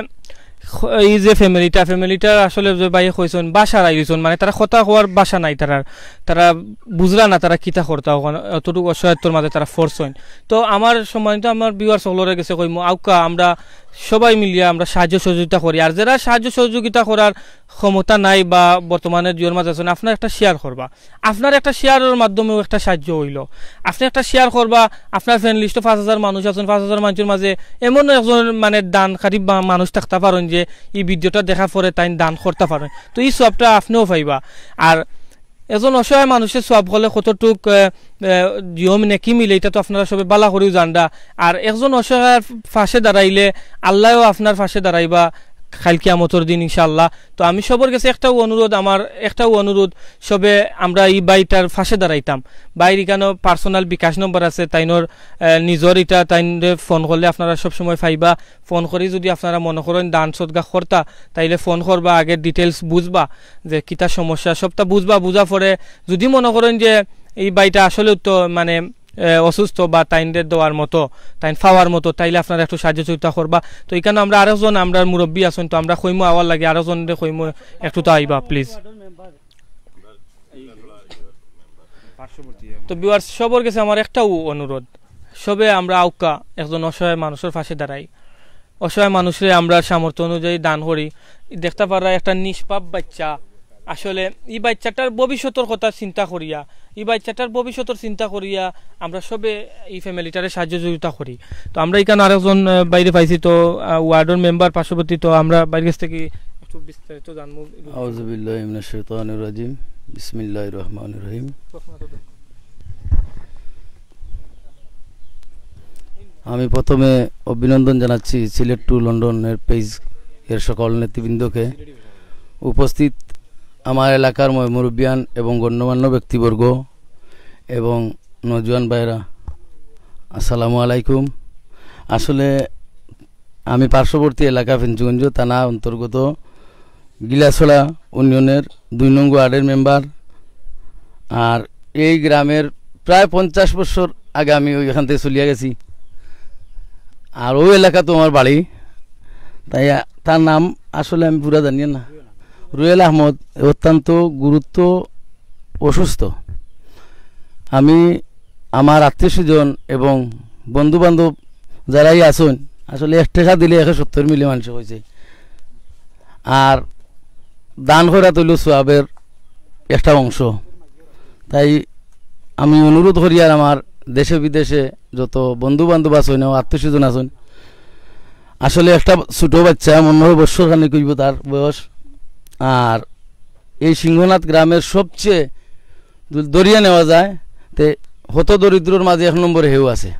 খ-, এই যে ফ্যামিলিটা, ফ্যামিলিটা আসলে যে ভাইয়ে কইছইন, ভাষা হারাই গেছইন, মানে তারা কথা কওয়ার ভাষা নাই তারার, তারা বুঝরা না তারা কিতা করতা, অতটুকু অসহায়ত্বর মাঝে তারা পড়ছইন। তো আমার সম্মানিত আমার ভিউয়ার্স সকলর গেছে কইমু, আউক্কা আমরা সবাই মিলিয়া আমরা সাহায্য সহযোগিতা করি। আর যারা সাহায্য সহযোগিতা করার ক্ষমতা নাই বা বর্তমানে জিওর মাঝে আছইন, আপনারা একটা শেয়ার করবা, আপনার একটা শেয়ারর মাধ্যমেও একটা সাহায্য অইলো। আপনে একটা শেয়ার করবা, আপনার ফ্রেন্ড লিস্টো পাঁচ হাজার মানুষ আছইন, পাঁচ হাজার মানুষর মাঝে এমন একজন মানে দানকারী বা মানুষ থাকতা পারইন যে ই ভিডিওটা দেখার পরে তাইন দান করতা পারইন, তো ই সওয়াবটা আপনেও পাইবা। আর একজন অসহায় মানুষে সওয়াব করলে কতটুক, আহ, আহ, জিও নেকি মিলে, ইটা তো আপনারা সবে ভালা করিউ জানরা। আর একজন অসহায় পাশে দাঁড়াইলে আল্লায়ও আপনার পাশে দাঁড়াইবা কাইল কিয়ামতর দিন ইনশাআল্লাহ। তো আমি সবর গেছে একটাউ অনুরোধ, আমার একটাউ অনুরোধ, সবে আমরা ই ভাইটার পাশে দাঁড়াইতাম। ভাইর ইখানো পার্সোনাল বিকাশ নম্বর আছে, তাইনর, আহ, নিজর ইটা, তাইনরে ফোন করলে আপনারা সব সময় পাইবা। ফোন করি যদি আপনারা মনে করইন দান সদকা করতা, তাইলে ফোন করবা, আগে ডিটেইলস বুঝবা যে কিতা সমস্যা, সবটা বুঝবা। বুঝা পরে যদি মনে করইন যে ই ভাইটা আসলেউ তো মানে, এ, অসুস্থ বা তাইনরে দেওয়ার মতো, তাইন পাওয়ার মতো, তাইলে আপনারা একটু সাহায্য সহযোগিতা করবা। তো ইখানো আমরা আরেকজন আমরার মুরব্বি আছইন, তো আমরা কইমু আওয়ার লাগি, আরেকজনরে কইমু একটু তো আইবা প্লিজ। তো ভিউয়ার্স, সবর গেছে আমার একটাউ অনুরোধ, সবে আমরা আউক্কা একজন অসহায় মানুষর পাশে দাঁড়াই, অসহায় মানুষরে আমরা সামর্থ্য অনুযায়ী দান করি। দেখতা পাররা একটা নিষ্পাপ বাচ্চা, আসলে ই বাচ্চাটার ভবিষ্যতর কথা চিন্তা করিয়া, ই বাচ্চাটার ভবিষ্যতর চিন্তা করিয়া আমরা সবে ই ফ্যামিলিটারে সাহায্য সহযোগিতা করি। তো আমরা ইখানো আরেকজন, আহ, ভাইরে পাইছি, তো, আহ, ওয়ার্ডর মেম্বার পার্শ্ববর্তী, তো আমরা ভাইর গেছ থাকি একটু বিস্তারিত জানমু। আউযু বিল্লাহি মিনাশ শাইতানির রাজিম। বিসমিল্লাহির রহমানির রহিম। আমি প্রথমে অভিনন্দন জানাচ্ছি সিলেট টু লন্ডনের পেজ এর সকল নেতৃবৃন্দকে। উপস্থিত আমার এলাকার ময়-, মুরব্বিয়ান এবং গণ্যমান্য ব্যক্তিবর্গ এবং নওজোয়ান ভাইরা, আসসালামু আলাইকুম। আসলে আমি পার্শ্ববর্তী এলাকা ফেঞ্চুগঞ্জ থানা অন্তর্গত গিলাছড়া ইউনিয়নের দুই নং ওয়ার্ডের মেম্বার। আর এই গ্রামের প্রায় পঞ্চাশ বছর আগে আমি ওইখান থেকে চলিয়া গেছি। আর ওই এলাকাত আমার বাড়ি। তাই, আ, তার নাম আসলে আমি পুরা জানি না। রুয়েল আহমদ অত্যন্ত গুরুত্ব অসুস্থ। আমি আমার আত্মীয় স্বজন এবং বন্ধু বান্ধব যারাই আছইন, আসলে এক টেকা দিলে একশো সত্তর মিলে মানুষে কইছে। আর দান করা তইল সওয়াবের একটা অংশ। তাই আমি অনুরোধ করি, আর আমার দেশে বিদেশে যত বন্ধু বান্ধব আছইন, আমার আত্মীয় স্বজন আছইন, আসলে একটা ছোট বাচ্চা, মনে হয় বছর খানিক অইব তার বয়স, আর এই সিংহনাথ গ্রামের সবচেয়ে যদি ধরিয়া নেওয়া যায়, তে হত দরিদ্রর মাঝে এক নম্বরে হেউ আছে।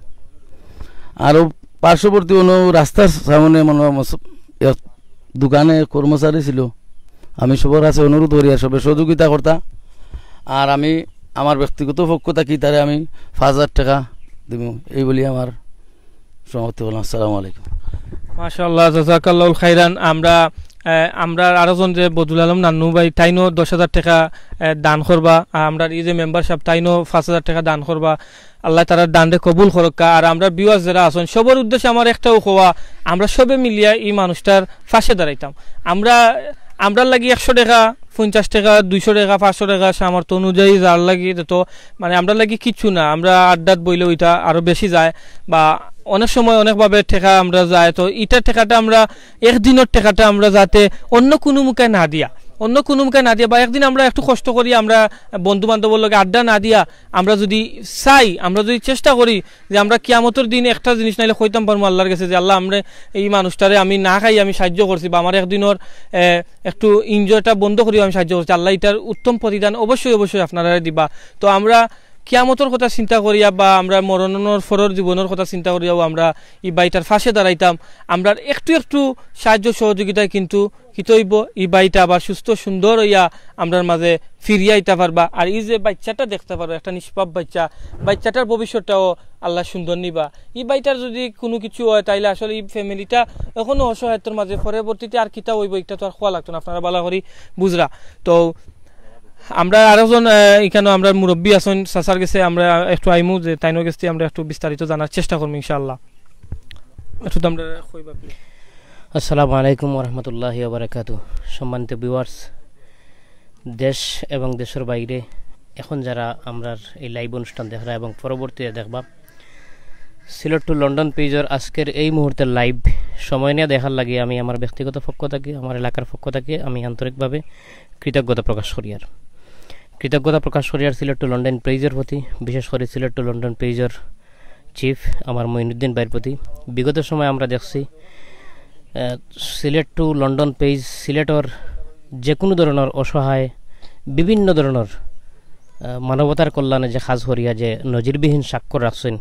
আরও পার্শ্ববর্তী কোনো রাস্তার সামনে মনে হয় মস-, এক দোকানে কর্মচারী ছিল। আমি সবার কাছে অনুরোধ করি আর সবে সহযোগিতা করতা। আর আমি আমার ব্যক্তিগত পক্ষ থাকি তারে আমি পাঁচ হাজার টেকা দিব, এই বলি আমার সমাপ্তি করলাম। আসসালামু আলাইকুম। মাশাআল্লাহ, জাযাকাল্লাহুল খাইরান। আমরা, আহ, আমরা আরো জন যে বদুল আলম নান্নু ভাই, তাইনও দশ হাজার টেকা, আহ, দান করবা। আর আমরা এই যে মেম্বার সাহেব, তাইনও পাঁচ হাজার টেকা দান করবা। আল্লাহ তারার দানরে কবুল করক্কা। আর আমরা ভিউয়ার্স যারা আছইন, সবার উদ্দেশ্যে আমার একটাও কওয়া, আমরা সবে মিলিয়া এই মানুষটার পাশে দাঁড়াইতাম। আমরা, আমরার লাগি একশো টেকা, পঞ্চাশ টেকা, দুইশো টেকা, পাঁচশো টেকা, সামর্থ্য অনুযায়ী যার লাগি যত, মানে, আমরার লাগি কিচ্ছু না। আমরা আড্ডাত বইলে ওইটা আরো বেশি যায়, বা অনেক সময় অনেকভাবে টেকা আমরা যায়। তো ইটার টেকাটা আমরা, একদিনর টেকাটা আমরা যাতে অন্য কোনো মুখে না দিয়া, অন্য কোনো মুখে না দিয়া, বা একদিন আমরা একটু কষ্ট করি, আমরা বন্ধু বান্ধবর লগে আড্ডা না দিয়া, আমরা যদি চাই, আমরা যদি চেষ্টা করি যে আমরা কিয়ামতর দিন একটা জিনিস নাইলে কইতাম পারমু আল্লাহর গেছে যে, "আল্লাহ, আমরা এই মানুষটারে আমি না খাই আমি সাহায্য করছি, বা আমার একদিনর, এ, একটু এনজয়টা বন্ধ করিও আমি সাহায্য করছি, আল্লাহ ইটার উত্তম প্রতিদান অবশ্যই, অবশ্যই আপনারারে দিবা।" তো আমরা কিয়ামতর কথা চিন্তা করিয়া বা আমরা মরণর পরর জীবনর কথা চিন্তা করিয়াও আমরা ই ভাইটার পাশে দাঁড়াইতাম। আমরা একটু একটু সাহায্য সহযোগিতায় কিন্তু কিতা অইবো, ই ভাইটা আবার সুস্থ সুন্দর অইয়া আমরার মাঝে ফিরিয়া আইতা পারবা। আর ই যে বাচ্চাটা দেখতা পারো, একটা নিষ্পাপ বাচ্চা, বাচ্চাটার ভবিষ্যৎটাও আল্লাহ সুন্দর নিবা। ই ভাইটার যদি কুনু কিছু অয়, তাইলে আসলে ই ফ্যামিলিটা এখনো অসহায়ত্বর মাঝে, পরবর্তীতে আর কিতা অইবো, ইটা তো আর কওয়া লাগতো না, আপনারা ভালা করি বুঝরা। তো আমরা আরো জন, আহ, ইখানো আমরার মুরব্বি আছইন, চাচার গেছে আমরা একটু আইমু, যে তাইনর গেছে আমরা একটু বিস্তারিত জানার চেষ্টা করমু ইনশাআল্লাহ। একটু তো আমরা কইবা please। আসসালামু আলাইকুম ওয়া রাহমাতুল্লাহি ওয়া বারাকাতুহু। সম্মানিত ভিউয়ার্স, দেশ এবং দেশের বাইরে এখন যারা আমরার এই লাইভ অনুষ্ঠান দেখরা এবং পরবর্তীতে দেখবা, সিলেট টু লন্ডন পেজর আজকের এই মুহূর্তের লাইভ সময় নিয়ে দেখার লাগি আমি আমার ব্যক্তিগত পক্ষ থাকি, আমার এলাকার পক্ষ থাকি আমি আন্তরিকভাবে কৃতজ্ঞতা প্রকাশ করিয়ার। কৃতজ্ঞতা প্রকাশ করিয়ার সিলেট টু লন্ডন পেজর প্রতি, বিশেষ করে সিলেট টু লন্ডন পেজর চিফ আমার মঈনুদ্দিন ভাইর প্রতি। বিগত সময় আমরা দেখছি, আহ, সিলেট টু লন্ডন পেজ সিলেটর যে কোনো ধরনের অসহায়, বিভিন্ন ধরনের, আহ, মানবতার কল্যাণে যে কাজ করিয়া যে নজিরবিহীন স্বাক্ষর রাখছইন,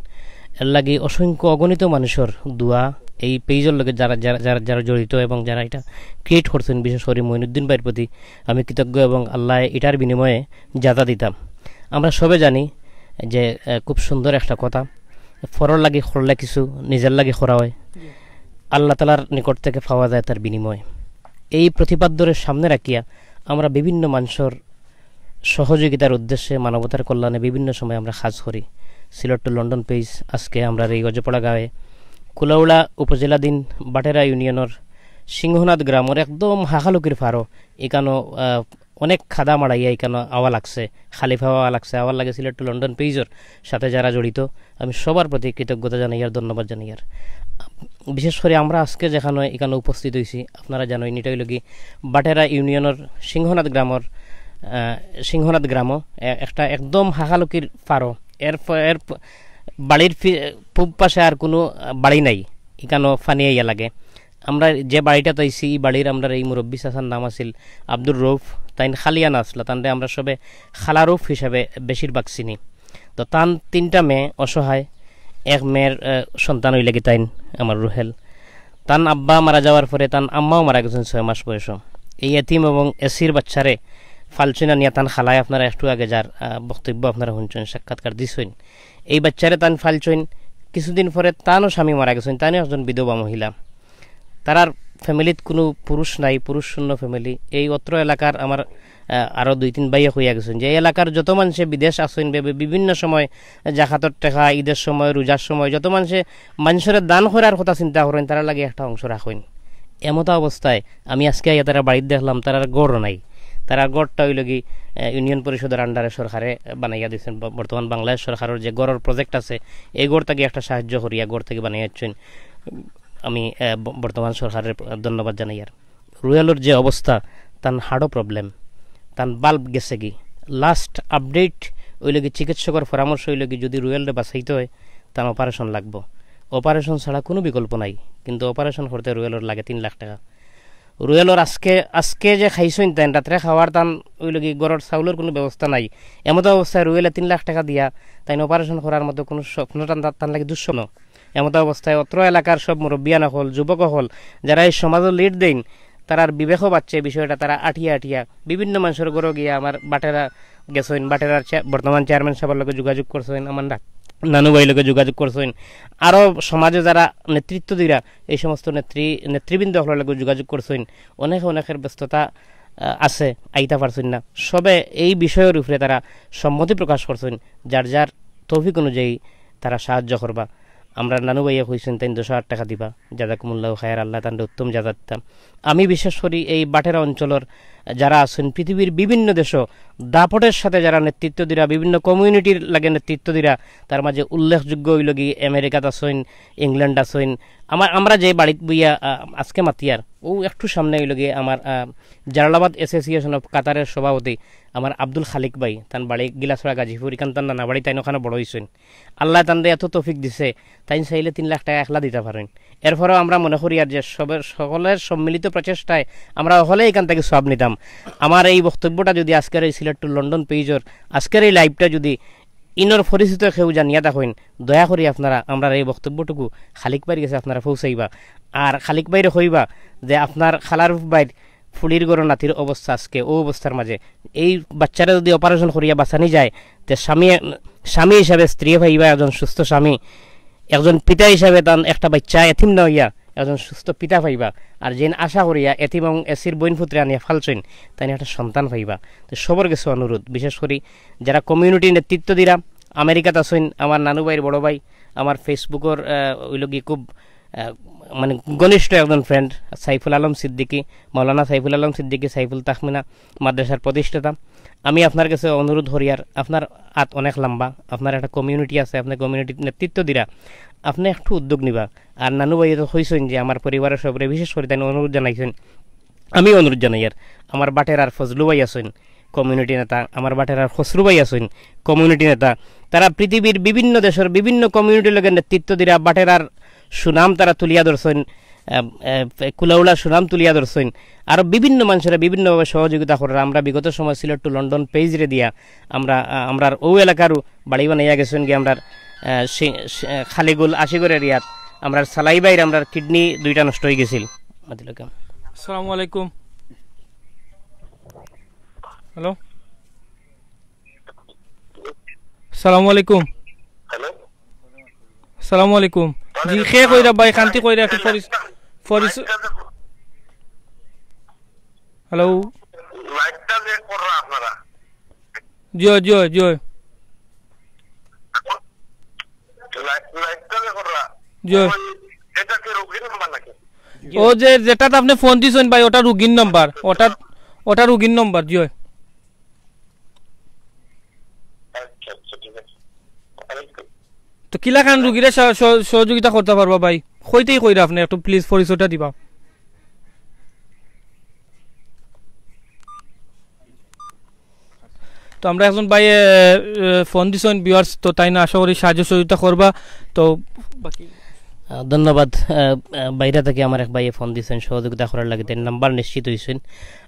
এর লাগি অসংখ্য অগণিত মানুষের দোয়া, এই পেজর লগে যারা, যারা, যারা, যারা জড়িত এবং যারা এটা ক্রিয়েট করছইন, বিশেষ করে মঈনুদ্দিন ভাইর প্রতি আমি কৃতজ্ঞ এবং আল্লাহ এটার বিনিময়ে যাতা দিতাম। আমরা সবে জানি যে, আহ, খুব সুন্দর একটা কথা, "পরর লাগি করলে কিছু, নিজের লাগি করা হয়।" আল্লাহ তাআলার নিকট থেকে পাওয়া যায় তার বিনিময়। এই প্রতিপাদ্যরে সামনে রাখিয়া আমরা বিভিন্ন মানুষের সহযোগিতার উদ্দেশ্যে, মানবতার কল্যাণে বিভিন্ন সময় আমরা কাজ করি। সিলেট টু লন্ডন পেজ আজকে আমরার এই গজপাড়া গাঁওয়ে কুলাউড়া উপজেলাধীন বাটেরা ইউনিয়নের সিংহনাথ গ্রামের একদম হাকালুকির ফারো, ইকানো, আহ, অনেক খাদা মাড়াইয়া ইকানো আওয়া লাগছে, খালি পাওয়া লাগছে, আওয়ার লাগে সিলেট টু লন্ডন পেজর সাথে যারা জড়িত, আমি সবার প্রতি কৃতজ্ঞতা জানাই আর ধন্যবাদ জানাই। আর বিশেষ করে আমরা আজকে যেখানে এখানে উপস্থিত হইছি, আপনারা জানেন, এটা হইল কি বাটেরা ইউনিয়নের সিংহনাথ গ্রামের, আহ, সিংহনাথ গ্রামও এ-, একটা একদম হাকালুকির ফারো। এর ফ-, এর প-, বাড়ির ফি-, পূব পাশে আর কোনো, আহ, বাড়ি নাই, এখানেও পানি আইয়া লাগে। আমরা যে বাড়িটাত আইছি, এই বাড়ির আমরার এই মুরব্বী চাচার নাম আছিল আব্দুর রউফ, তাইন খালিয়ানা আসলা, তানরে আমরা সবে খালা রউফ হিসাবে বেশিরভাগ চিনি। তো তান তিনটা মেয়ে অসহায়, এক মেয়ের, আহ, সন্তান হইলে কি তাইন আমার রুহেল। তান আব্বা মারা যাওয়ার পরে তান আম্মাও মারা গেছেন ছয় মাস বয়সে। এই এতিম এবং এসির বাচ্চারে ফালছইন আনিয়া তান খালায় আপনারা একটু আগে যার, আহ, বক্তব্য আপনারা শুনছইন, সাক্ষাৎকার দিছইন। এই বাচ্চারে তান ফালছইন, কিছুদিন পরে তানও স্বামী মারা গেছইন, তানও একজন বিধবা মহিলা। তারার ফ্যামিলিত কোনো পুরুষ নাই, পুরুষ শূন্য ফ্যামিলি। এই অত্র এলাকার আমার, আহ, আরও দুই তিন ভাইয়ে কইয়া গেছইন যে এই এলাকার যত মানষে বিদেশ আছইন, বি-, বি-, বিভিন্ন সময় জাকাতর টেকা, ঈদের সময়, রোজার সময় যত মানষে মানষরে দান করার কথা চিন্তা করইন, তারার লাগি একটা অংশ রাখইন। এমতা অবস্থায় আমি আজকে আইয়া তারার বাড়িত দেখলাম, তারার ঘরও নাই। তারার ঘরটা অইলো গি, আহ, ইউনিয়ন পরিষদর আন্ডারে সরকারে বানাইয়া দিছইন। ব-, বর্তমান বাংলাদেশ সরকারর যে ঘরর প্রজেক্ট আছে, এই ঘর থাকি একটা সাহায্য করিয়া ঘর থাকি বানাইয়া দিছইন। আমি, আহ, ব-, বর্তমান সরকাররে ধন্যবাদ জানাইয়ার। রুয়েলর যে অবস্থা, তান হার্টও প্রবলেম, তান বাল্ব গেছে গি। লাস্ট আপডেট অইলো গি, চিকিৎসকর পরামর্শ অইলো গি, যদি রুয়েলরে বাঁচাইতে হয়, তান অপারেশন লাগবো। অপারেশন ছাড়া কোনো বিকল্প নাই, কিন্তু অপারেশন করতে রুয়েলর লাগে তিন লাখ টেকা। রুয়েলর আজকে, আজকে যে খাইছইন তাইন, রাত্রে খাওয়ার তান অইলো গি, ঘরর চাউলর কোনো ব্যবস্থা নাই। এমতো অবস্থায় রুয়েলে তিন লাখ টেকা দিয়া তাইন অপারেশন করার মতো কোনো স্বপ্নটা তান, তান লাগি দুঃস্বপ্ন। এমতো অবস্থায় অত্র এলাকার সব মুরব্বিয়ান অকল, যুবক অকল, যারা এই সমাজও লিড দেইন, তারার বিবেকও বাড়ছে বিষয়টা। তারা আটিয়া আটিয়া বিভিন্ন মানষর ঘরো গিয়া আমার বাটেরা গেছইন, বাটেরার চে-, বর্তমান চেয়ারম্যান সাহেবর লগে যোগাযোগ করছইন, আমার না-, নানু ভাইর লগে যোগাযোগ করছইন, আরও সমাজে যারা নেতৃত্ব দিরা এই সমস্ত নেতৃ-, নেতৃবৃন্দ অকলর লগে যোগাযোগ করছইন। অনেকে অনেকের ব্যস্ততা, আহ, আছে, আইতা পারছইন না। সবে এই বিষয়র উপরে তারা সম্মতি প্রকাশ করছইন, যার যার তৌফিক অনুযায়ী তারা সাহায্য করবা। আমরা নানু ভাইয়ে কইছইন তাইন দশ হাজার টেকা দিবা, জাজাকুমুল্লাহ খায়ের, আল্লাহ তানরে উত্তম জাযা দিতা। আমি বিশেষ করি এই বাটেরা অঞ্চলর যারা আছইন পৃথিবীর বিভিন্ন দেশো দাপটের সাথে যারা নেতৃত্ব দিরা, বিভিন্ন কমিউনিটির লাগে নেতৃত্ব দিরা, তার মাঝে উল্লেখযোগ্য অইলো গি আমেরিকাত আছইন, ইংল্যান্ড আছইন। আমার, আমরা যে বাড়িত বইয়া, আহ, আজকে মাতিয়ার, ও একটু সামনে অইলো গি আমার, আহ, জালালাবাদ অ্যাসোসিয়েশন অফ কাতারের সভাপতি আমার আব্দুল খালিক ভাই, তান বাড়ি গিলাছড়া গাজীপুর, ইখান তান নানা বাড়ি, তাইন ওখানো বড় অইছইন। আল্লায় তানরে এত তৌফিক দিছে, তাইন চাইলে তিন লাখ টেকা একলা দিতা পারইন। এরপরেও আমরা মনে করি আর যে সবের, সকলের সম্মিলিত প্রচেষ্টায় আমরা হকলে ইখান থাকি সওয়াব নিতাম। আমার এই বক্তব্যটা যদি আজকের এই সিলেট টু লন্ডন পেজর আজকের এই লাইভটা যদি ইনর পরিচিত কেউ জানিয়া থাকইন, দয়া করি আপনারা আমরার এই বক্তব্যটুকু খালিক ভাইর গেছে আপনারা পৌঁছাইবা। আর খালিক ভাইরে কইবা যে আপনার খালার ভাইর ফুলির ঘরর নাতির অবস্থা আজকে ও অবস্থার মাঝে। এই বাচ্চারে যদি অপারেশন করিয়া বাঁচানি যায়, তে স্বামী, স্বামী হিসাবে স্ত্রী পাইবা একজন সুস্থ স্বামী, একজন পিতা হিসাবে তান একটা বাচ্চা এতিম না অইয়া একজন সুস্থ পিতা পাইবা। আর যেন আশা করিয়া এতিম এবং এসির বইন পুত্রে আনিয়া ফালছইন, তাইন একটা সন্তান পাইবা। তো সবর গেছে অনুরোধ, বিশেষ করি যারা কমিউনিটি নেতৃত্ব দিরা, আমেরিকাত আছইন, আমার নানু ভাইর বড় ভাই, আমার ফেসবুকর, আহ, অইলো গি খুব, আহ, মানে ঘনিষ্ঠ একজন ফ্রেন্ড সাইফুল আলম সিদ্দিকী, মাওলানা সাইফুল আলম সিদ্দিকী, সাইফুল তাহমিনা মাদ্রাসার প্রতিষ্ঠাতা। আমি আপনার গেছে অনুরোধ করিয়ার, আপনার আত অনেক লম্বা, আপনার একটা কমিউনিটি আছে, আপনে কমিউনিটির নেতৃত্ব দিরা, আপনে একটু উদ্যোগ নিবা। আর নানু ভাইয়ে তো কইছইন যে আমার পরিবারর সবরে বিশেষ করি তাইন অনুরোধ জানাইছইন, আমি অনুরোধ জানাইয়ার। আমার বাটেরার ফজলু ভাই আছইন, কমিউনিটি নেতা, আমার বাটেরার খসরু ভাই আছইন, কমিউনিটি নেতা। তারা পৃথিবীর বিভিন্ন দেশর বিভিন্ন কমিউনিটির লগে নেতৃত্ব দিরা বাটেরার সুনাম তারা তুলিয়া ধরছইন, আহ, আহ, কুলাউড়ার সুনাম তুলিয়া ধরছইন। আরো বিভিন্ন মানষরে বিভিন্নভাবে সহযোগিতা কররা। আমরা বিগত সময় সিলেট টু লন্ডন পেজরে দিয়া আমরা, আহ, আমরার ও এলাকারও বাড়ি বানাইয়া গেছইন গি আমরার, আহ, সি-, সি-, আহ, খালিগুল আশিগড় এরিয়াত আমরার সালাই ভাইর আমরার কিডনি দুইটা নষ্ট অই গেছিল। আসসালামু আলাইকুম। হ্যালো, আসসালামু আলাইকুম। হ্যালো। আসসালামু আলাইকুম। জি, কে কইরা ভাই, খান্তি কইরা একটু পরিচ-, পরিচ-, লাইটটা যে, হ্যালো। লাইটটা যে কররা আপনারা। জি, জি, জি। লাইট, লাইটটা যে কররা। জি। ওই, এটা কি রোগীর নাম্বার নাকি? ও যে, যেটাত আপনে ফোন দিছইন ভাই, ওটা রুগীর নাম্বার। ওটা, ওটা রুগীর নাম্বার, জি। আচ্ছা, আচ্ছা, ঠিক আছে। তো কিলাখান রুগীরে সহ-, সহ-, সহযোগিতা করতা পারবা ভাই? কইতেই কইরা আপনে একটু প্লিজ পরিচয়টা দিবা। তো আমরা একজন ভাইয়ে, এ, ফোন দিছইন ভিউয়ার্স, তো তাইন আশা করি সাহায্য সহযোগিতা করবা। তো বাকি আহ, ধন্যবাদ। আহ, আহ, বাইরে থাকি আমার এক ভাইয়ে ফোন দিছইন সহযোগিতা করার লাগি, তাইন নাম্বার নিশ্চিত অইছইন।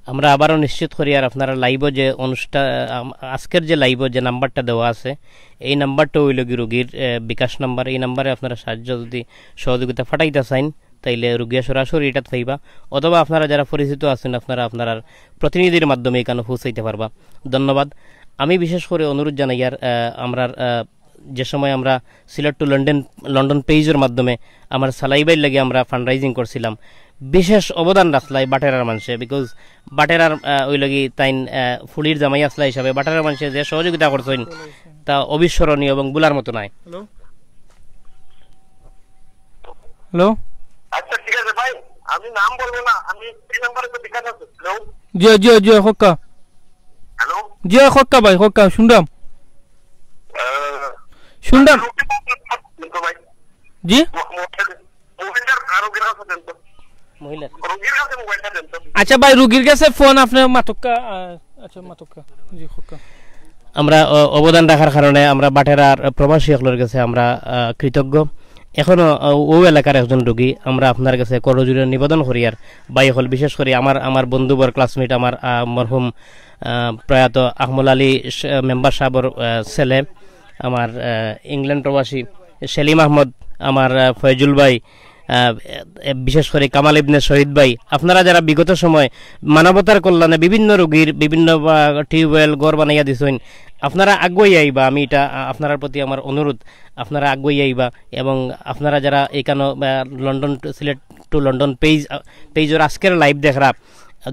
আমরা আবারও নিশ্চিত করি, আর আপনারা লাইভও যে অনুষ্ঠান, আম-, আজকের যে লাইভও যে নাম্বারটা দেওয়া আছে, এই নাম্বারটা অইলো গি রুগীর, আহ, বিকাশ নাম্বার। এই নাম্বারে আপনারা সাহায্য যদি সহযোগিতা পাঠাইতা চাইন, তাইলে রুগিয়া সরাসরি ইটাত পাইবা, অথবা আপনারা যারা পরিচিত আছইন, আপনারা আপনারার প্রতিনিধির মাধ্যমে ইখানো পৌঁছাইতা পারবা। ধন্যবাদ। আমি বিশেষ করি অনুরোধ জানাইয়ার, আহ, আমরার, আহ, যে সময় আমরা সিলেট to লন্ডন, লন্ডন পেজর মাধ্যমে আমার সালাইবাইর লাগি আমরা ফান্ডরাইজিং করছিলাম, বিশেষ অবদান রাখছলা ই বাটেরার মানষে, because বাটেরার, আহ, অইলো গি তাইন, আহ, ফুড়ির জামাই আছলা হিসাবে বাটেরার মানষে যে সহযোগিতা করছইন, তা অবিস্মরণীয় এবং ভুলার মতো নায়। Hello, hello. আচ্ছা, ঠিক আছে ভাই, আমি নাম বলবো না, আমি এই নাম্বারে তো বিকাশ আছে। হ্যালো। জি, জি, জি, খোকা। হ্যালো। জি, খোকা ভাই, খোকা, শুনরাম। আহ, শুনরাম। তো ভাই। জি? মহিলার আরো গ্রাহক আছেন তো? মহিলার। রোগীর কাছে মোবাইলটা দেন তো। আচ্ছা ভাই, রুগীর গেছে ফোন, আপনে মাতউক্কা। আহ, আচ্ছা, মাতউক্কা। জি, খোকা। আমরা, আহ, অবদান রাখার কারণে আমরা বাটেরার প্রবাসী অকলর গেছে আমরা, আহ, কৃতজ্ঞ। এখনো, আহ, অউ এলাকার একজন রুগী, আমরা আপনার গেছে করজোড়ে নিবেদন করিয়ার, ভাই অকল, বিশেষ করি আমার, আমার বন্ধুবর, ক্লাসমেট, আমার, আহ, মরহুম, আহ, প্রয়াত আহমল আলী স-, মেম্বার সাবর, আহ, ছেলে, আমার, আহ, ইংল্যান্ড প্রবাসী সেলিম আহমদ, আমার, আহ, ফয়জুল ভাই, আহ, এ, বিশেষ করি কামাল ইবনে শহীদ ভাই, আপনারা যারা বিগত সময় মানবতার কল্যাণে বিভিন্ন রোগীর বিভিন্ন, আহ, টিউবওয়েল, ঘর বানাইয়া দিছইন, আপনারা আগুয়াই আইবা। আমি ইটা, আহ, আপনারার প্রতি আমার অনুরোধ, আপনারা আগুয়াই আইবা। এবং আপনারা যারা ইখানো, আহ, London to, Sylhet to London page, আহ, পেজর আজকের লাইভ দেখরা,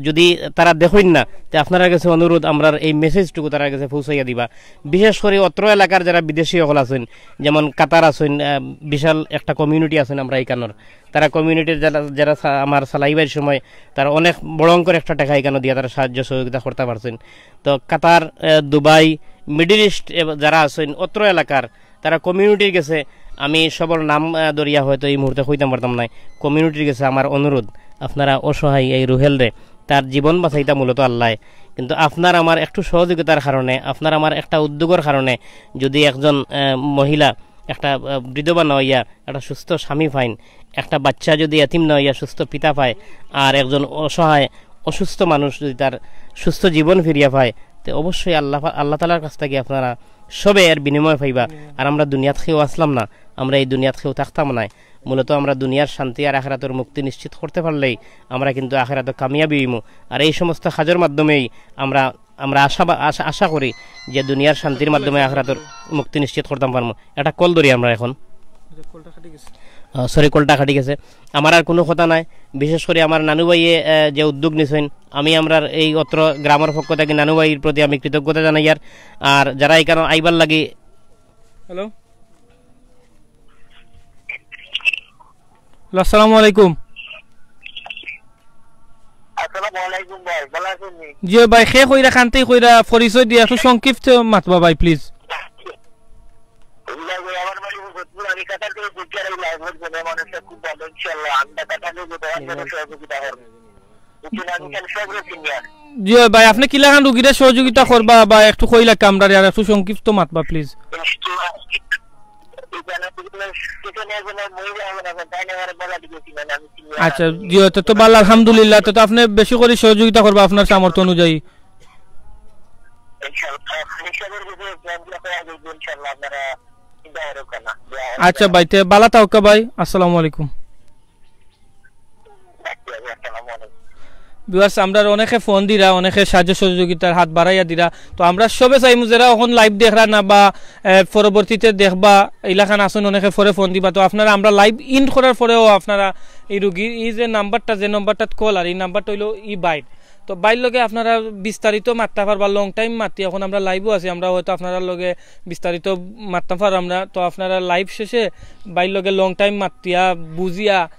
যদি তারা দেখইন না, তে আপনারার গেছে অনুরোধ, আমরার এই মেসেজটুকু তারার গেছে পৌঁছাইয়া দিবা। বিশেষ করি অত্র এলাকার যারা বিদেশি অকল আছইন, যেমন কাতার আছইন, আহ, বিশাল একটা কমিউনিটি আছইন আমরা ইখানোর। তারা কমিউনিটির যারা, যারা সা-, আমার সালাইবার সময় তারা অনেক বড় অঙ্কর একটা টেকা ইখানো দিয়া তারা সাহায্য সহযোগিতা করতা পারছইন। তো কাতার, আহ, দুবাই, মিডল ইস্ট এব-, যারা আছইন অত্র এলাকার, তারা কমিউনিটির গেছে, আমি সবর নাম, আহ, ধরিয়া হয়তো এই মুহূর্তে কইতাম পারতাম নায়, কমিউনিটির গেছে আমার অনুরোধ, আপনারা অসহায় এই রুহেলরে, তার জীবন বাঁচাইতা মূলত আল্লায়, কিন্তু আপনার আমার একটু সহযোগিতার কারণে, আপনার আমার একটা উদ্যোগর কারণে যদি একজন, আহ, মহিলা একটা, আহ, বিধবা না অইয়া একটা সুস্থ স্বামী পাইন, একটা বাচ্চা যদি এতিম না অইয়া সুস্থ পিতা পায়, আর একজন অসহায় অসুস্থ মানুষ যদি তার সুস্থ জীবন ফিরিয়া পায়, তে অবশ্যই আল্লাহ, আল্লাহ তাআলার কাছ থাকি আপনারা সবে এর বিনিময় পাইবা। আর আমরা দুনিয়াত কেউ আছলাম না, আমরা এই দুনিয়াত কেউ থাকতাম নায়। মূলত আমরা দুনিয়ার শান্তি আর আখেরাতর মুক্তি নিশ্চিত করতে পারলেই আমরা কিন্তু আখেরাতো কামিয়াবি অইমু। আর এই সমস্ত কাজর মাধ্যমেই আমরা, আমরা আশা বা-, আশা, আশা করি যে দুনিয়ার শান্তির মাধ্যমে আখেরাতর মুক্তি নিশ্চিত করতাম পারমু। একটা কল ধরি আমরা এখন। আহ, সরি, কলটা কাটি গেছে। আমার আর কুনু কথা নাই। বিশেষ করি আমার নানু ভাইয়ে, আহ, যে উদ্যোগ নিছইন, আমি আমরার এই অত্র গ্রামর পক্ষ থাকি নানু ভাইর প্রতি আমি কৃতজ্ঞতা জানাইয়ার। আর যারা ইখানো আইবার লাগি হ্যালো। হ্যালো, আসসালামু আলাইকুম। আসসালামু আলাইকুম ভাই, ভালা আছইন নি? জি ভাই, কে কইরা, কান্তেই কইরা, পরিচয় দিয়া একটু সংক্ষিপ্ত মাতবা ভাই, প্লিজ। ভাই, আমার বাড়ি ফরিদপুর, আমি কাতার থেকে বুঝতে পারি, লাইভ হচ্ছে না, মানুষটা খুব ভালো, ইনশাআল্লাহ, আমরা কাতার থেকে দোকান থেকে সহযোগিতা করবো। বুঝছেন, আমি কেন সব রয়েছি মিয়া। জি ভাই, আপনে কিলাখান রুগীরে সহযোগিতা করবা বা একটু কইলা কামরারে, আর একটু সংক্ষিপ্ত মাতবা, প্লিজ। ইনশাআল্লাহ। এখানে কোনো, এখানে কোনো মহিলা হবে না, তাই না, আমার বলা দিকে ছিল না, আমি চিনি না। আচ্ছা, জি, তো, তো ভালা, আলহামদুলিল্লাহ। তো, তো আপনে বেশি করি সহযোগিতা করবা আপনার সামর্থ্য অনুযায়ী। ইনশাআল্লাহ, হিসাবের ভিতরে plan গুলো করা যাবে, ইনশাআল্লাহ, আপনারা চিন্তা করেন না। আচ্ছা ভাই, তে ভালা থাকউক্কা ভাই, আসসালামু আলাইকুম। ভিউয়ার্স, আমরার অনেকে ফোন দিরা, অনেকে সাহায্য সহযোগিতার হাত বাড়াইয়া দিরা। তো আমরা সবে চাইমু যারা অখন লাইভ দেখরা না বা, এ, পরবর্তীতে দেখবা, ইলাখান আছইন, অনেকে পরে ফোন দিবা। তো আপনারা আমরা লাইভ এন্ড করার পরেও আপনারা এই রুগীর এই যে নাম্বারটা, যে নাম্বারটাত কল আর এই নাম্বারটা অইলো ই ভাইর। তো ভাইর লগে আপনারা বিস্তারিত মাততা পারবা, লং টাইম মাতি, অখন আমরা লাইভও আছি, আমরা হয়তো আপনারার লগে বিস্তারিত মাততাম পাররাম না। তো আপনারা লাইভ শেষে ভাইর লগে লং টাইম মাতিয়া বুঝিয়া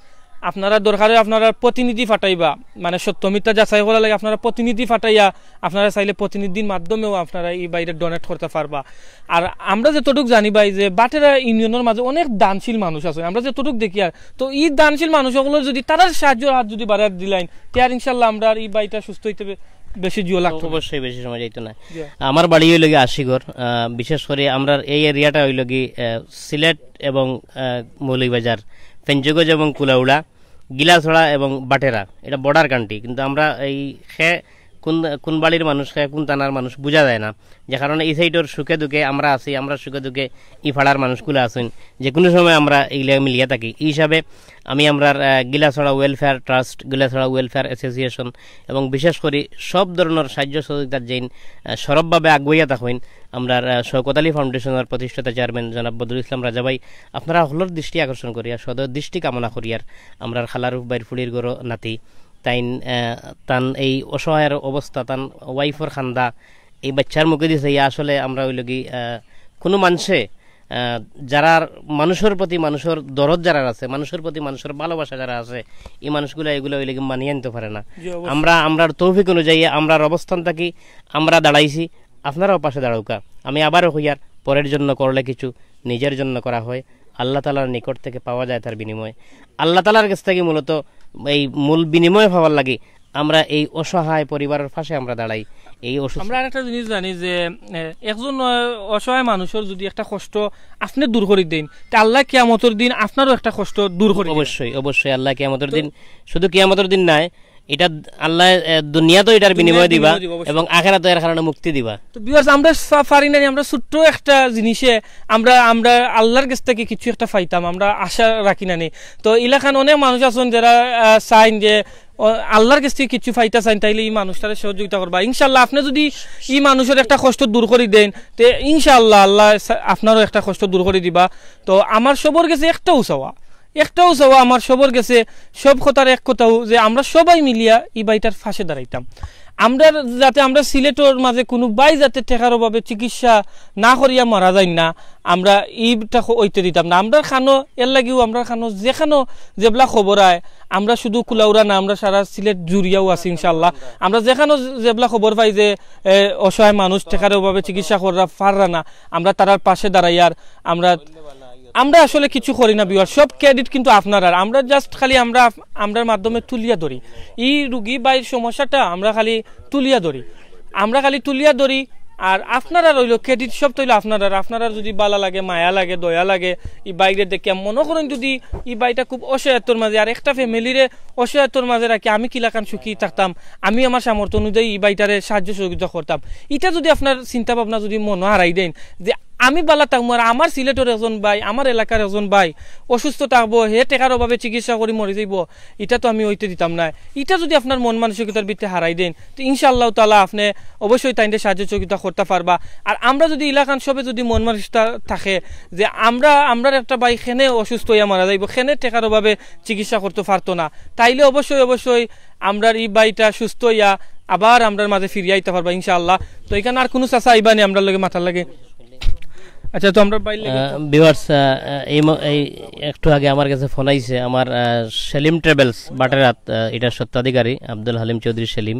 আপনারা দরকার অয় আপনারা প্রতিনিধি পাঠাইবা, মানে সত্য মিথ্যা যাচাই করার লাগি আপনারা প্রতিনিধি পাঠাইয়া আপনারা চাইলে প্রতিনিধির মাধ্যমেও আপনারা ই ভাইরে ডোনেট করতা পারবা। আর আমরা যতটুক জানি ভাই যে বাটেরা ইউনিয়নর মাঝে অনেক দানশীল মানুষ আছে, আমরা যতটুক দেখিয়ার, তো ই দানশীল মানুষ অকলর যদি তারার সাহায্যর হাত যদি বাড়াইয়া দিলাইন, তে আর ইনশাআল্লাহ আমরার ই ভাইটা সুস্থ অইতে বে-, বেশি জিও লাগতো না। অবশ্যই বেশি সময় যাইতো না। জি। আমার বাড়ি অইলো গিয়া আশিগড়, আহ, বিশেষ করি আমরার এই এরিয়াটা অইলো গি, আহ, সিলেট এবং, আহ, মৌলভীবাজার, ফেঞ্চুগঞ্জ এবং কুলাউড়া, গিলাছড়া এবং বাটেরা, এটা বর্ডার কান্ট্রি, কিন্তু আমরা এই খে-, কোন কোন বাড়ির মানুষ, কে কোন থানার মানুষ বুঝা যায় না। যে কারণে ই সাইডর সুখে দুঃখে আমরা আছি, আমরা সুখে দুঃখে ই পাড়ার মানুষগুলা আছইন, যে কোনো সময় আমরা ইগুলা মিলিয়া থাকি। ই হিসাবে আমি আমরার, আহ, Gilachhara welfare trust, Gilachhara welfare association এবং বিশেষ করি সব ধরনর সাহায্য সহযোগিতার যেইন, আহ, সরবভাবে আগুয়াইয়া থাকইন আমরার, আহ, শওকত আলী ফাউন্ডেশনর প্রতিষ্ঠাতা চেয়ারম্যান জনাব বদরুল ইসলাম রাজা ভাই, আপনারা হকলর দৃষ্টি আকর্ষণ করিয়ার, সদয় দৃষ্টি কামনা করিয়ার, আমরার খালারুফ ভাইর ফুড়ির ঘরো নাতি, তাইন, আহ, তান এই অসহায়র অবস্থা, তান ওয়াইফর কান্দা, এই বাচ্চার মুখেদি চাইয়া আসলে আমরা অইলো গি, আহ, কোনো মানষে, আহ, যারার মানুষর প্রতি মানুষর দরদ যারার আছে, মানুষর প্রতি মানুষর ভালোবাসা যারা আছে, ই মানুষগুলা ইগুলা অইলো গি মানিয়া নিতো পারে না। জি, অবশ্যই। আমরা, আমরার তৌফিক অনুযায়ী আমরার অবস্থান থাকি আমরা দাঁড়াইছি, আপনারাও পাশে দাঁড়াউক্কা। আমি আবারও কইয়ার, পরের জন্য করলে কিছু, নিজের জন্য করা হয়, আল্লাহ তাআলার নিকট থেকে পাওয়া যায় তার বিনিময়ে। আল্লাহ তাআলার কাছ থেকে মূলত এই মূল বিনিময় পাওয়ার লাগি আমরা এই অসহায় পরিবারের পাশে আমরা দাঁড়াই। এই অসুস্থ আমরা আরেকটা জিনিস জানি যে, এ, একজন, এ, অসহায় মানুষর যদি একটা কষ্ট আপনে দূর করি দেইন, তে আল্লাহ কিয়ামতর দিন আপনারও একটা কষ্ট দূর করি দিবা। অবশ্যই, অবশ্যই আল্লাহ কিয়ামতর তো দিন, শুধু কিয়ামতর দিন নায়, এটা আল্লাহ, এ, দুনিয়াতেও এটার দুনিয়ার বিনিময় দিবা বিনিময় দিবা, অবশ্যই। এবং আখেরাতে এর কারণে মুক্তি দিবা। তো viewers, আমরা সা-, পারি না নি, আমরা ছোট্ট একটা জিনিসে আমরা, আমরা আল্লাহর কাছ থেকে কিছু একটা পাইতাম, আমরা আশা রাখি না নি। তো ইলাখান অনেক মানুষ আছইন যারা, আহ, চাইন যে, ও, আল্লাহর কাছ থেকে কিছু পাইতা চাইন, তাইলে ই মানুষটারে সহযোগিতা করবা। ইনশাআল্লাহ, আপনে যদি ই মানুষর একটা কষ্ট দূর করি দেইন, তে ইনশাআল্লাহ আল্লাহ সা-, আপনারও একটা কষ্ট দূর করি দিবা। তো আমার সবর গেছে একটাউ চাওয়া, একটাউ চাওয়া আমার সবর গেছে, সব কথার এক কথাউ যে আমরা সবাই মিলিয়া ই ভাইটার পাশে দাঁড়াইতাম। আমরা যাতে, আমরা সিলেটর মাঝে কোনো ভাই যাতে টেকার অভাবে চিকিৎসা না করিয়া মারা যাইন না, আমরা ইটা হ-, অইতে দিতাম না। আমরার খানো এর লাগিও, আমরার খানো যেখানো যেবলা খবর আয়, আমরা শুধু কুলাউড়া না, আমরা সারা সিলেট জুড়িয়াও আছি ইনশাআল্লাহ। আমরা যেখানো যেবলা খবর পাই যে, এ, অসহায় মানুষ টেকার অভাবে চিকিৎসা করা পাররা না, আমরা তারার পাশে দাঁড়াইয়ার। আমরা, আমরা আসলে কিছু করি না viewers, সব credit কিন্তু আপনারার। আমরা just খালি আমরা আপ-, আমরার মাধ্যমে তুলিয়া ধরি, ই রুগী ভাইর সমস্যাটা আমরা খালি তুলিয়া ধরি, আমরা খালি তুলিয়া ধরি। আর আপনারার অইলো credit, সব তো অইলো আপনারার। আপনারার যদি বালা লাগে, মায়া লাগে, দয়া লাগে, ই ভাইরে দেখিয়া মনো করইন যদি ই ভাইটা খুব অসহায়ত্বর মাঝে, আর একটা family রে অসহায়ত্বর মাঝে রাখি আমি কিলাখান সুখী থাকতাম, আমি আমার সামর্থ্য অনুযায়ী ই ভাইটারে সাহায্য সহযোগিতা করতাম। ইটা যদি আপনার চিন্তা ভাবনা যদি মনো হারাই দেইন যে আমি বালা থাকমু আর আমার সিলেটর একজন ভাই, আমার এলাকার একজন ভাই অসুস্থ থাকবো, হে টেকার অভাবে চিকিৎসা করি মরি যাইবো, ইটা তো আমি অইতে দিতাম না। ইটা যদি আপনার মন মানসিকতার ভিতরে হারাই দেইন, তো ইনশাআল্লাহ তাআলা আপনে অবশ্যই তাইনরে সাহায্য সহযোগিতা করতা পারবা। আর আমরা যদি ইলাখান সবে যদি মন মানসিকতা থাকে যে আমরা, আমরার একটা ভাই খেনে অসুস্থ অইয়া মারা যাইবো, খেনে টেকার অভাবে চিকিৎসা করতে পারতো না, তাইলে অবশ্যই, অবশ্যই আমরার ই ভাইটা সুস্থ অইয়া আবার আমরার মাঝে ফিরিয়া আইতা পারবা ইনশাআল্লাহ। তো ইখান আর কুনু চাচা আইবা নি আমরার লগে মাতার লাগি? আচ্ছা, তো আমরা ভাইর লগে আহ, viewers, আহ, এই ম-, এই একটু আগে আমার কাছে ফোন আইছে, আমার, আহ, সেলিম ট্রাভেলস বাটেরাত, আহ, ইটার স্বত্বাধিকারী আব্দুল হালিম চৌধুরী সেলিম।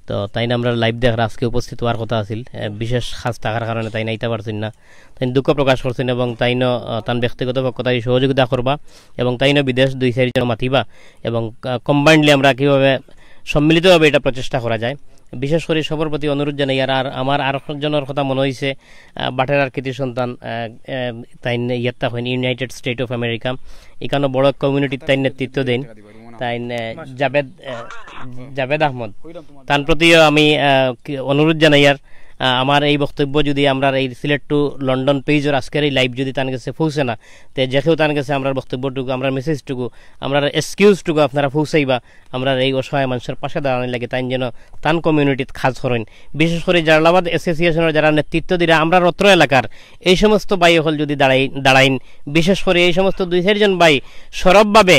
তো তাইন আমরার live দেখরা আজকে উপস্থিত অওয়ার কথা আছিল, আহ, বিশেষ কাজ থাকার কারণে তাইন আইতা পারছইন না। তাইন দুঃখ প্রকাশ করছইন এবং তাইনও, আহ, তান ব্যক্তিগত পক্ষ থাকি সহযোগিতা করবা এবং তাইনও বিদেশ দুই চাইরজন মাতিবা এবং, আহ, combinedly আমরা কিভাবে সম্মিলিতভাবে ইটা প্রচেষ্টা করা যায়। বিশেষ করি সবর প্রতি অনুরোধ জানাইয়ার, আর আমার আরক জনর কথা মনো অইছে, আহ, বাটেরার কৃতি সন্তান, আহ, আহ, তাইন ইয়াত থাকইন United State of America, ইখানো বড় community তাইন নেতৃত্ব দেইন, তাইন, আহ, জাভেদ, আহ, জাভেদ আহমদ, তান প্রতিও আমি, আহ, কি-, অনুরোধ জানাইয়ার, আহ, আমার এই বক্তব্য যদি আমরার এই Sylhet to London page-র আজকের এই live যদি তান গেছে পৌঁছে না, তে যে কেউ তান গেছে আমরার বক্তব্যটুকু, আমরার message-টুকু, আমরার excuse-টুকু আপনারা পৌঁছাইবা। আমরার এই অসহায় মানষর পাশে দাঁড়ানির লাগি তাইন যেন তান community-ত কাজ করইন। বিশেষ করি জালালাবাদ association-র যারা নেতৃত্ব দিরা, আমরার অত্র এলাকার এই সমস্ত ভাই অকল যদি দাঁড়াই-, দাঁড়াইন, বিশেষ করি এই সমস্ত দুই চাইরজন ভাই সরবভাবে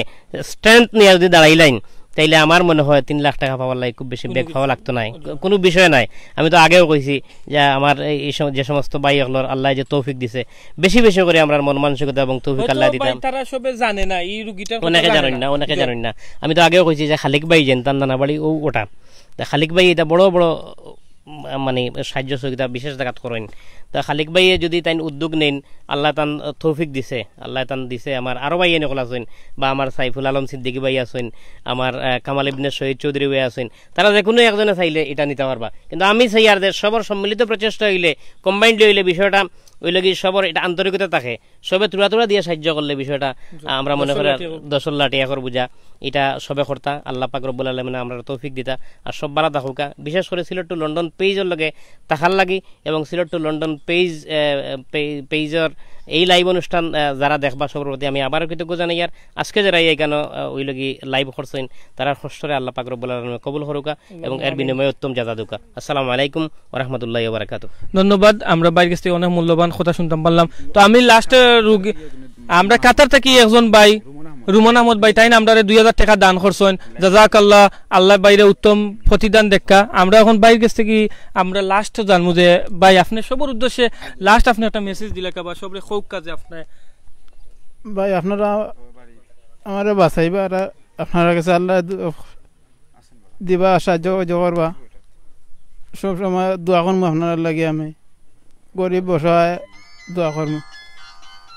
strength নিয়া যদি দাঁড়াইলাইন, তাইলে আমার মনো অয় তিন লাখ টেকা পাওয়ার লাগি খুব বেশি বেগ পাওয়া লাগতো নায়, কুনু বিষয় নায়। আমি তো আগেও কইছি যে আমার এই, এই সম-, যে সমস্ত ভাই অকলর আল্লায় যে তৌফিক দিছে, বেশি বেশি করি আমরার মন মানসিকতা এবং তৌফিক হয়তো আল্লায় ভাই দিতাম। তারা সবে জানে না, এই রুগীটার কথা অনেকে জানে জানইন না। না, অনেকে জি। জানইন না। আমি তো আগেও কইছি যে খালিক ভাই যেন তান নানা বাড়ি অউ ওটা। তা খালিক ভাই ইতা বড় বড়, উম, মানে সাহায্য সহযোগিতা বিশেষ জাগাত করইন। তা খালিক ভাইয়ে যদি তাইন উদ্যোগ নেইন, আল্লায় তান তৌফিক দিছে, আল্লায় তান দিছে, আমার আরো ভাইয়াইন অকল আছইন, বা আমার সাইফুল আলম সিদ্দিকী ভাই আছইন, আমার, আহ, কামাল ইবনে শহীদ চৌধুরী ভাই আছইন, তারা যেকুনু একজনে চাইলে ইটা নিতা পারবা। কিন্তু আমি চাইয়ার যে সবর সম্মিলিত প্রচেষ্টা অইলে, combined অইলে বিষয়টা অইলো কি সবর ইটা আন্তরিকতা থাকে, সবে থুড়া থুড়া দিয়া সাইয্য করলে বিষয়টা, আহ, আমরা মনে করি দশর লাঠি একর বুঝা, ইটা সবে করতা, আল্লাহ পাক রব্বুল আলামিনে আমরারে তৌফিক দিতা। আর সব ভালা থাকউক্কা, বিশেষ করি সিলেট to লন্ডন পেজর লগে থাকার লাগি এবং সিলেট to লন্ডন পেজ, আহ, পে-, পেজর এই live অনুষ্ঠান, আহ, যারা দেখবা সবর প্রতি আমি আবারও কৃতজ্ঞ জানাইয়ার। আজকে যারা ইখানো, আহ, অইলো কি live করছইন, তারার কষ্টরে আল্লাহ পাক রব্বুল আলামিনে কবুল করউক্কা এবং এর বিনিময়ে উত্তম জাযা দেউক্কা। আসসালামু আলাইকুম ওয়া রাহমাতুল্লাহি ওয়া বারাকাতুহু। ধন্যবাদ, আমরা ভাইর গেছ থাকি অনেক মূল্যবান কথা হুনতাম পারলাম। তো আমি last, আহ, রুগী, আমরা কাতার থাকি একজন ভাই, রুমান আহমদ ভাই, তাইন আমরারে দুই হাজার টেকা দান করছইন। জাযাকাল্লাহ, আল্লায় ভাইরে উত্তম প্রতিদান দেউক্কা। আমরা অখন ভাইর গেছ থাকি আমরা last জানমু যে ভাই, আপনে সবর উদ্দেশ্যে last আপনে একটা message দিলাউক্কা বা সবরে কউক্কা যে আপনে ভাই, আপনারা আমারে বাঁচাইবা, আর আপনারার গেছে আল্লায় দু-, দিবা, সাইয্য করবা। সব সময় দোয়া করমু আপনারার লাগি, আমি গরিব অসহায় দোয়া করমু।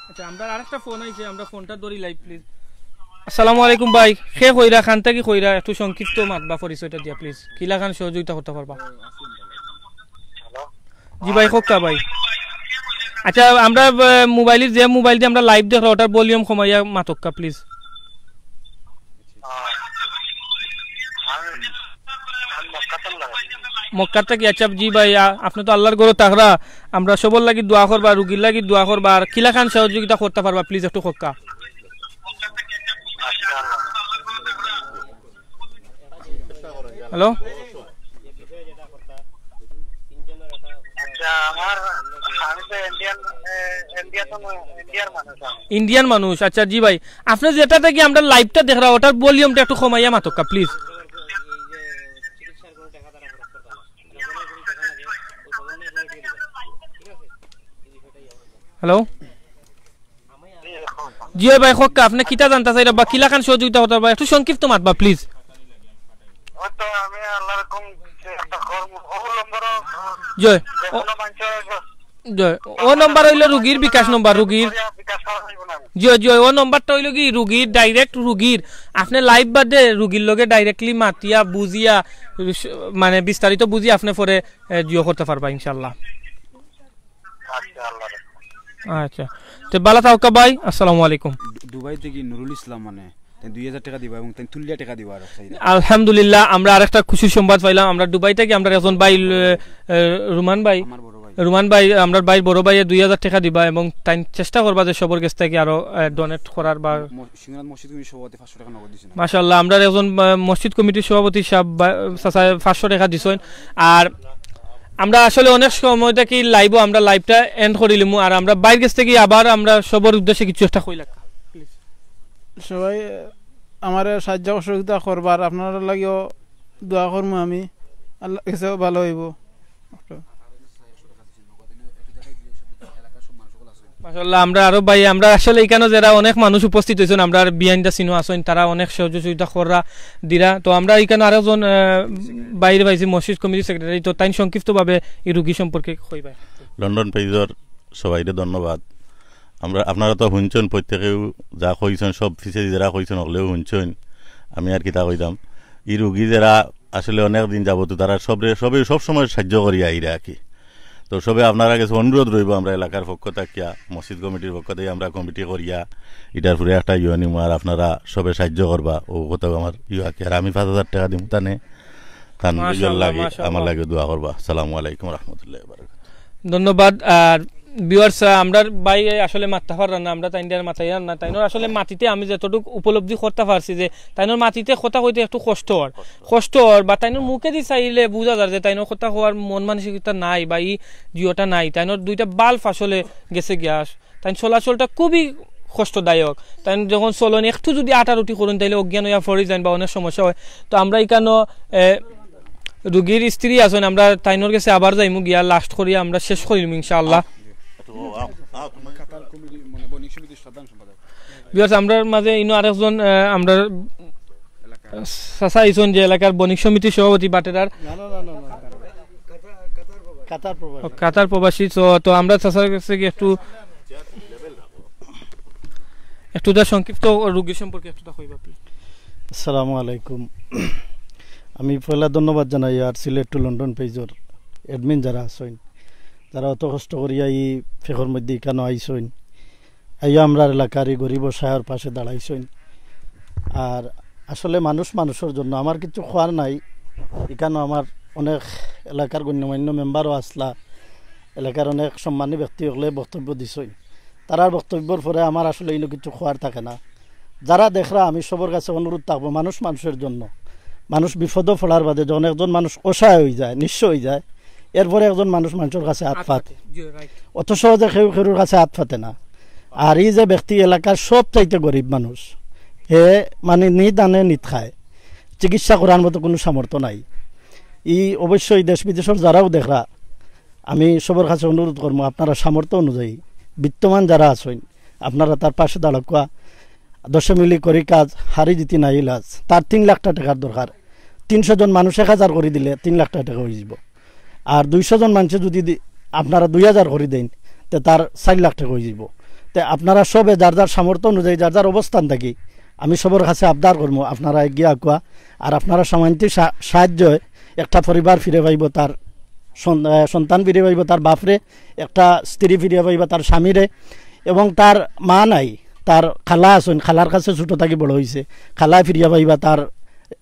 আচ্ছা, আমরার আরেকটা ফোন আইছে, আমরা ফোনটা ধরি লাই, please। আসসালামু আলাইকুম ভাই, কে কইরা, কান থাকি কইরা, একটু সংক্ষিপ্ত মাতবা পরিচয়টা দিয়া, please। কিলাখান সহযোগিতা করতা পারবা? জি ভাই, কউক্কা ভাই। আচ্ছা, আমরা, আহ, মোবাইলর, যে মোবাইল দি আমরা live দেখরা, ওটার volume কমাইয়া মাতউক্কা, please। মক্কার থাকি, আচ্ছা, জি ভাই, আ-, আপনে তো আল্লাহর ঘরো থাকরা, আমরা সবর লাগি দোয়া করবা, রুগীর লাগি দোয়া করবা, আর কিলাখান সহযোগিতা করতা পারবা, please একটু কউক্কা। হ্যালো? আচ্ছা, আমার, আমি তো ইন্ডিয়ান, এ, ইন্ডিয়া তো না, ইন্ডিয়ার মানুষ আমি। ইন্ডিয়ান মানুষ, আচ্ছা, জি ভাই। আপনে যেটা থাকি আমরা live-টা দেখরা, ওটার volume-টা একটু কমাইয়া মাতউক্কা, please। হ্যালো? জি অয় ভাই, কউক্কা, আপনে কিতা জানতা চাইরা বা কিলাখান সহযোগিতা করতা পারবা? একটু সংক্ষিপ্ত মাতবা, please। ওই তো আমি আল্লাহর হুকুম যে একটা কর্ম, ও নম্বর জি অয়। ও, জি অয়। ও নম্বর অইলো রুগীর বিকাশ নম্বর, রুগীর। জি অয়, জি অয়, ও নম্বরটা অইলো কি রুগীর, direct রুগীর। আপনে live বাদে রুগীর লগে directly মাতিয়া, বুঝিয়া, মানে বিস্তারিত বুঝিয়া আপনে পরে, এ, জিও করতা পারবা ইনশাআল্লাহ। আচ্ছা, আল্লাহ হাফেজ। আচ্ছা, তে ভালা থাকউক্কা ভাই, আসসালামু আলাইকুম। দু-, দুবাই থাকি নুরুল ইসলাম, মানে, তাইন দুই হাজার টেকা দিবা এবং তাইন তুলিয়া টেকা দিবা আর এক সাইডে। আলহামদুলিল্লাহ, আমরা আরেকটা খুশির সংবাদ পাইলাম। আমরা দুবাই থাকি আমরার একজন ভাই, এ, এ, রুমান ভাই, আমার বড় ভাই। রুমান ভাই, আমরার ভাইর বড় ভাইয়ে দুই হাজার টেকা দিবা এবং তাইন চেষ্টা করবা যে সবর গেছ থাকি আরো, এ, donate করার বা ম-, সিংহনাথ মসজিদ কমিটির সভাপতি পাঁচশো টেকা নগদ দিছে না? মাশাআল্লাহ, আমরার একজন, আহ, মসজিদ কমিটির সভাপতি সাব বা-, চাচায় পাঁচশো টেকা দিছইন। আর আমরা আসলে অনেক সময় থাকি live-ও আমরা live-টা end করিলিমু, আর আমরা ভাইর গেছ থাকি আবার আমরা সবর উদ্দেশ্যে কিছু একটা কইলাউক্কা। সবাই আমারে সাইয্য সহযোগিতা করবা, আর আপনারার লাগিও দোয়া করমু আমি, আল্লাহর গেছে ভালা অইবো। মাশাআল্লাহ, আমরা আরো ভাই, আমরা আসলে ইখানো যেরা অনেক মানুষ উপস্থিত অইছইন, আমরার behind the scene-ও আছইন, তারা অনেক সহযোগিতা কররা দিরা। তো আমরা ইখানো আরো একজন, আহ, ভাইরে পাইছি, মসজিদ কমিটির secretary, তো তাইন সংক্ষিপ্তভাবে ই রুগী সম্পর্কে কইবা। লন্ডন পেজর সবাইরে ধন্যবাদ। আমরা, আপনারা তো হুনছইন, প্রত্যেকেউ যা কইছইন, সব পিছেদি যেরা কইছইন, হকলেউ হুনছইন, আমি আর কিতা কইতাম। ই রুগী যেরা আসলে অনেক দিন যাবত তারা সবরে, সবে সব সময় সাইয্য করিয়া আইরা আর কি। তো সবে আপনারার গেছে অনুরোধ রইবো, আমরা এলাকার পক্ষ থাকিয়া, মসজিদ কমিটির পক্ষ থাকি আমরা কমিটি করিয়া ইটার পরে একটা ইয়ে নিমু, আর আপনারা সবে সাইয্য করবা, অউ কথা আমার ইয়ে আর কি। আর আমি পাঁচ হাজার টেকা দিমু তানে, তান মাশাআল্লাহ, ইয়ের লাগি, মাশাআল্লাহ। আমার লাগি দোয়া করবা। আসসালামু আলাইকুম রহমতুল্লাহ বারাকাতুহু। ধন্যবাদ। আর viewers, আহ, আমরার ভাই আসলে মাততা পাররা না, আমরা তাইনরে মাতাইয়ার না। তাইনর আসলে মাতিতে আমি যতটুক উপলব্ধি করতা পারছি যে তাইনর মাতিতে কথা কইতে একটু কষ্ট অর, কষ্ট অর, বা তাইনর মুখেদি চাইলে বুঝা যার যে তাইনর কথা কওয়ার মন মানসিকতা নাই বা ই জিওটা নাই। তাইনর দুইটা বাল্ব আসলে গেছে গিয়া, তাইন চলাচলটা খুবই কষ্টদায়ক। তাইন যখন চলন একটু যদি আটারুটি করইন, তাইলে অজ্ঞান অইয়া পড়ি যাইন বা অনেক সমস্যা অয়। তো আমরা ইখানো, এ, রুগীর স্ত্রী আছইন, আমরা তাইনর গেছে আবার যাইমু, গিয়া last করিয়া আমরা শেষ করিমু ইনশাআল্লাহ। Viewers, আমরার মাঝে ইনো আরেকজন, এ, আমরার চাচা আইছইন যে এলাকার বণিক সমিতির সভাপতি বাটেরার। কাতার প্রবাসী। ও, কাতার প্রবাসী। তো তো আমরা চাচার কাছে গিয়া একটু একটু তার সংক্ষিপ্ত রুগীর সম্পর্কে একটু তা কইবা আপনি। আসসালামু আলাইকুম। আমি পয়লা ধন্যবাদ জানাই আর সিলেট টু লন্ডন পেজর অ্যাডমিন যারা আছইন, যারা অত কষ্ট করিয়া ই ফেকর মধ্যে ইকানো আইছইন, আইয়া আমরার এলাকার এই গরিব অসহায়র পাশে দাঁড়াইছইন। আর আসলে মানুষ মানুষর জন্য, আমার কিছু কওয়ার নাই। ইকানো আমার অনেক এলাকার গণ্যমান্য মেম্বারও আসলা, এলাকার অনেক সম্মানী ব্যক্তি হকলে বক্তব্য দিছইন। তারার বক্তব্যর পরে আমার আসলে ইনো কিছু কওয়ার থাকে না। যারা দেখরা, আমি সবর কাছে অনুরোধ থাকবো, মানুষ মানুষর জন্য। মানুষ বিপদো পড়ার বাদে যখন একজন মানুষ অসহায় হয়ে যায়, নিঃস্ব হয়ে যায়, এরপরে একজন মানুষ মানুষর কাছে আত পাতে। অত সহজে কেউ কেউর কাছে আত পাতে না। আর এই যে ব্যক্তি এলাকার সব চাইতে গরিব মানুষ, হে মানে নিদানে নিত খায়, চিকিৎসা করার মতো কোনো সামর্থ্য নাই। ই অবশ্যই দেশ বিদেশর যারাও দেখরা, আমি সবর কাছে অনুরোধ করবো, আপনারা সামর্থ্য অনুযায়ী বিত্তমান যারা আছইন, আপনারা তার পাশে দাঁড়াউক্কা। দশে মিলি করি কাজ, হারি জিতি নাই ইলাজ। তার তিন লাখ টা টেকার দরকার। তিনশো জন মানুষ এক হাজার করি দিলে তিন লাখ টা টেকা হয়ে যাব। আর দুইশো জন মানুষে যদি দি-, আপনারা দুই হাজার করি দেন, তে তার চার লাখ টেকা হয়ে যাব। তে আপনারা সবে যার যার সামর্থ্য অনুযায়ী, যার যার অবস্থান থাকি, আমি সবর কাছে আবদার করবো, আপনারা এগিয়ে আকুয়া। আর আপনারা সামান্য সা-, সাহায্যে একটা পরিবার ফিরে পাইব তার সন-, আহ, সন্তান ফিরে পাইব তার বাপরে, একটা স্ত্রী ফিরে পাইবা তার স্বামীরে, এবং তার মা নাই, তার খালা আছইন, খালার কাছে ছোট থাকি বড় হইছে, খালায় ফিরিয়া পাইবা তার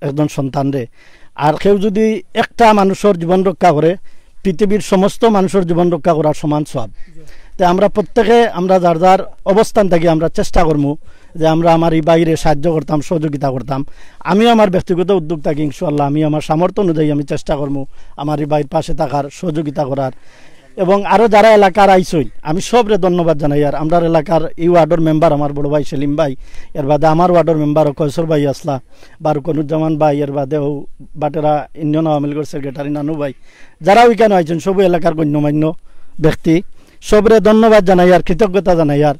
একজন সন্তানরে। আর কেউ যদি একটা মানুষর জীবন রক্ষা করে, পৃথিবীর সমস্ত মানুষর জীবন রক্ষা করার সমান সওয়াব। তে আমরা প্রত্যেকে আমরা যার যার অবস্থান থাকি আমরা চেষ্টা করমু যে আমরা আমার এই ভাইরে সাহায্য করতাম, সহযোগিতা করতাম। আমিও আমার ব্যক্তিগত উদ্যোগ থাকি ইনশাআল্লাহ আমি আমার সামর্থ্য অনুযায়ী আমি চেষ্টা করমু আমার এই ভাইর পাশে থাকার, সহযোগিতা করার। এবং আরো যারা এলাকার আইছইন, আমি সবরে ধন্যবাদ জানাই। আর আমরার এলাকার এই ওয়ার্ডর মেম্বার আমার বড় ভাই সেলিম ভাই, এর বাদে আমার ওয়ার্ডর মেম্বার কয়সর ভাই আসলা, বারুকনুজ্জামান ভাই, এর বাদে ও বাটেরা ইউনিয়ন আওয়ামী লীগর সেক্রেটারি নানু ভাই, যারা ওইখানে আইছইন, সব এলাকার গণ্যমান্য ব্যক্তি, সবরে ধন্যবাদ জানাই আর কৃতজ্ঞতা জানাই। আর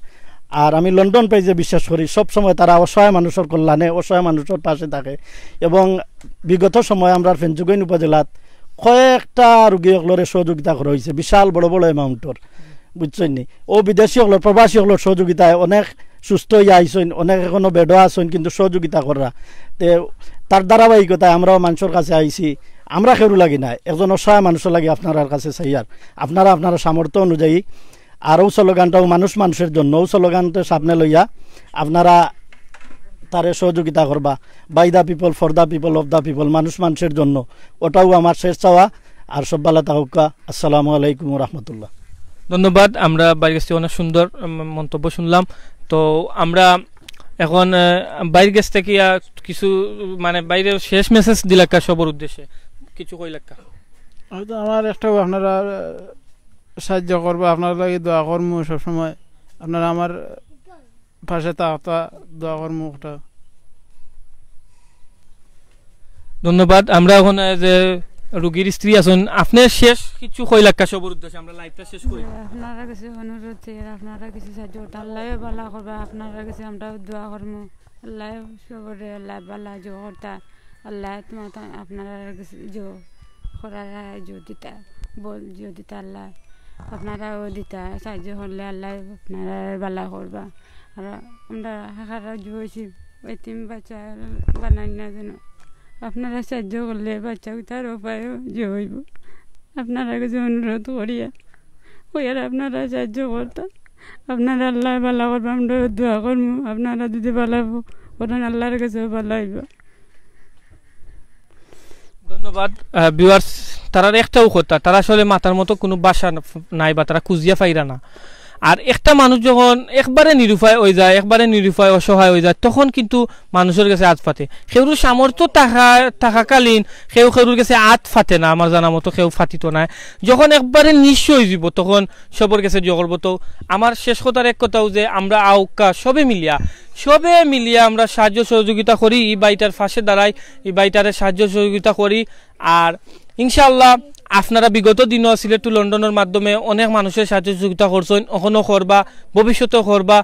আর আমি লন্ডন পেজে বিশ্বাস করি, সব সময় তারা অসহায় মানুষর কল্যাণে, অসহায় মানুষর পাশে থাকে। এবং বিগত সময় আমরা ফেঞ্চুগইন উপজেলাত কয়েকটা রুগী অকলরে সহযোগিতা করা হইছে বিশাল বড় বড় অ্যামাউন্টর, বুঝছইন নি? ও বিদেশি অকলর, প্রবাসী অকলর সহযোগিতায় অনেক সুস্থ হইয়া আইছইন, অনেক এখনো বেডও আছইন, কিন্তু সহযোগিতা কররা। তে তার ধারাবাহিকতায় আমরাও মানুষর কাছে আইছি। আমরা কেউর লাগি না, একজন অসহায় মানুষর লাগি আপনারার কাছে চাই। আর আপনারা আপনারা সামর্থ্য অনুযায়ী আর ও স্লোগানটাও মানুষ মানুষের জন্য, ও স্লোগানটা সামনে লইয়া আপনারা তারে সহযোগিতা করবা। By the people, for the people, of the people, মানুষ মানুষের জন্য, ওটাও আমার শেষ চাওয়া। আর সব ভালা থাকুক্কা। আসসালামু আলাইকুম ওয়া রাহমাতুল্লাহ। ধন্যবাদ। আমরা ভাইর কাছ থেকে অনেক সুন্দর, উম, মন্তব্য শুনলাম। তো আমরা এখন, আহ, ভাইর কাছ থেকে, আহ, কিছু, মানে, ভাইরে শেষ মেসেজ দিলাক্কা সবর উদ্দেশ্যে, কিছু কইলাক্কা। হয়তো আমার একটাও আপনারা, আহ, সাহায্য করবা, আপনারার লাগি দোয়া করমু সবসময়। আপনারা আমার পাশে থাকতা, দোয়া করমু একটা। ধন্যবাদ। আমরা এখন, আহ, যে রুগীর স্ত্রী আছইন, আপনে শেষ কিছু কইলাক্কা সবর উদ্দেশ্যে, আমরা লাইভটা শেষ করি। আপনারার কাছে অনুরোধ চাই, আপনারা কিছু সাহায্য করতা, আল্লায় ভালা করবা, আপনারার কাছে আমরা দোয়া করমু। আল্লায় সবরে আল্লায় ভালা জো করতা, আল্লায় তোমার তা-, আপনারার কাছে জো করার জো দিতা, বল জো দিতা আল্লায়, আপনারাও দিতা, সাহায্য করলে আল্লায় আপনারার ভালা করবা। আর আমরা হাহারা জো হইছি, এতিম বাচ্চা বানাই না যেন, আপনারা সাহায্য করলে বাচ্চা উঠার উপায়ও জো হইব। আপনারার কাছে অনুরোধ করিয়া, কইয়ার আপনারা সাহায্য করতা, আপনারা আল্লায় ভালা করবা, আমরা দোয়া করমু, আপনারা যদি ভালা করেন আল্লাহর কাছেও ভালা হইব। ধন্যবাদ। আহ, ভিউয়ার্স, তারার একটাও কথা, তারা আসলে মাতার মতো কোনো ভাষা ন-, নাই বা তারা খুঁজিয়া পাইরা না। আর একটা মানুষ যখন একবারে নিরুপায় হয়ে যায়, একবারে নিরুপায় অসহায় হয়ে যায়, তখন কিন্তু মানুষর কাছে আত পাতে। কেউর সামর্থ্য থাকা, থাকাকালীন কেউ কেউর কাছে আত পাতে না, আমার জানা মতো কেউ পাতিত নায়। যখন একবারে নিঃস্ব হয়ে যাব, তখন সবর কাছে জো করব। তো আমার শেষ কথার এক কথাও যে আমরা আউক্কা সবে মিলিয়া, সবে মিলিয়া আমরা সাহায্য সহযোগিতা করি, এই ভাইটার পাশে দাঁড়াই, এই ভাইটারে সাহায্য সহযোগিতা করি। আর ইনশাআল্লাহ, আপনারা বিগত দিনও সিলেট টু লন্ডনর মাধ্যমে অনেক মানুষের সাহায্য সহযোগিতা করছইন, অখনো করবা, ভবিষ্যতেও করবা।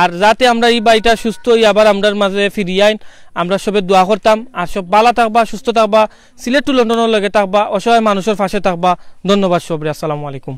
আর যাতে আমরা ই ভাইটা সুস্থ অই আবার আমরার মাঝে ফিরি আইন, আমরা সবে দোয়া করতাম। আর সব ভালা থাকবা, সুস্থ থাকবা, সিলেট টু লন্ডনর লগে থাকবা, অসহায় মানুষের পাশে থাকবা। ধন্যবাদ সবরে, আসসালামু আলাইকুম।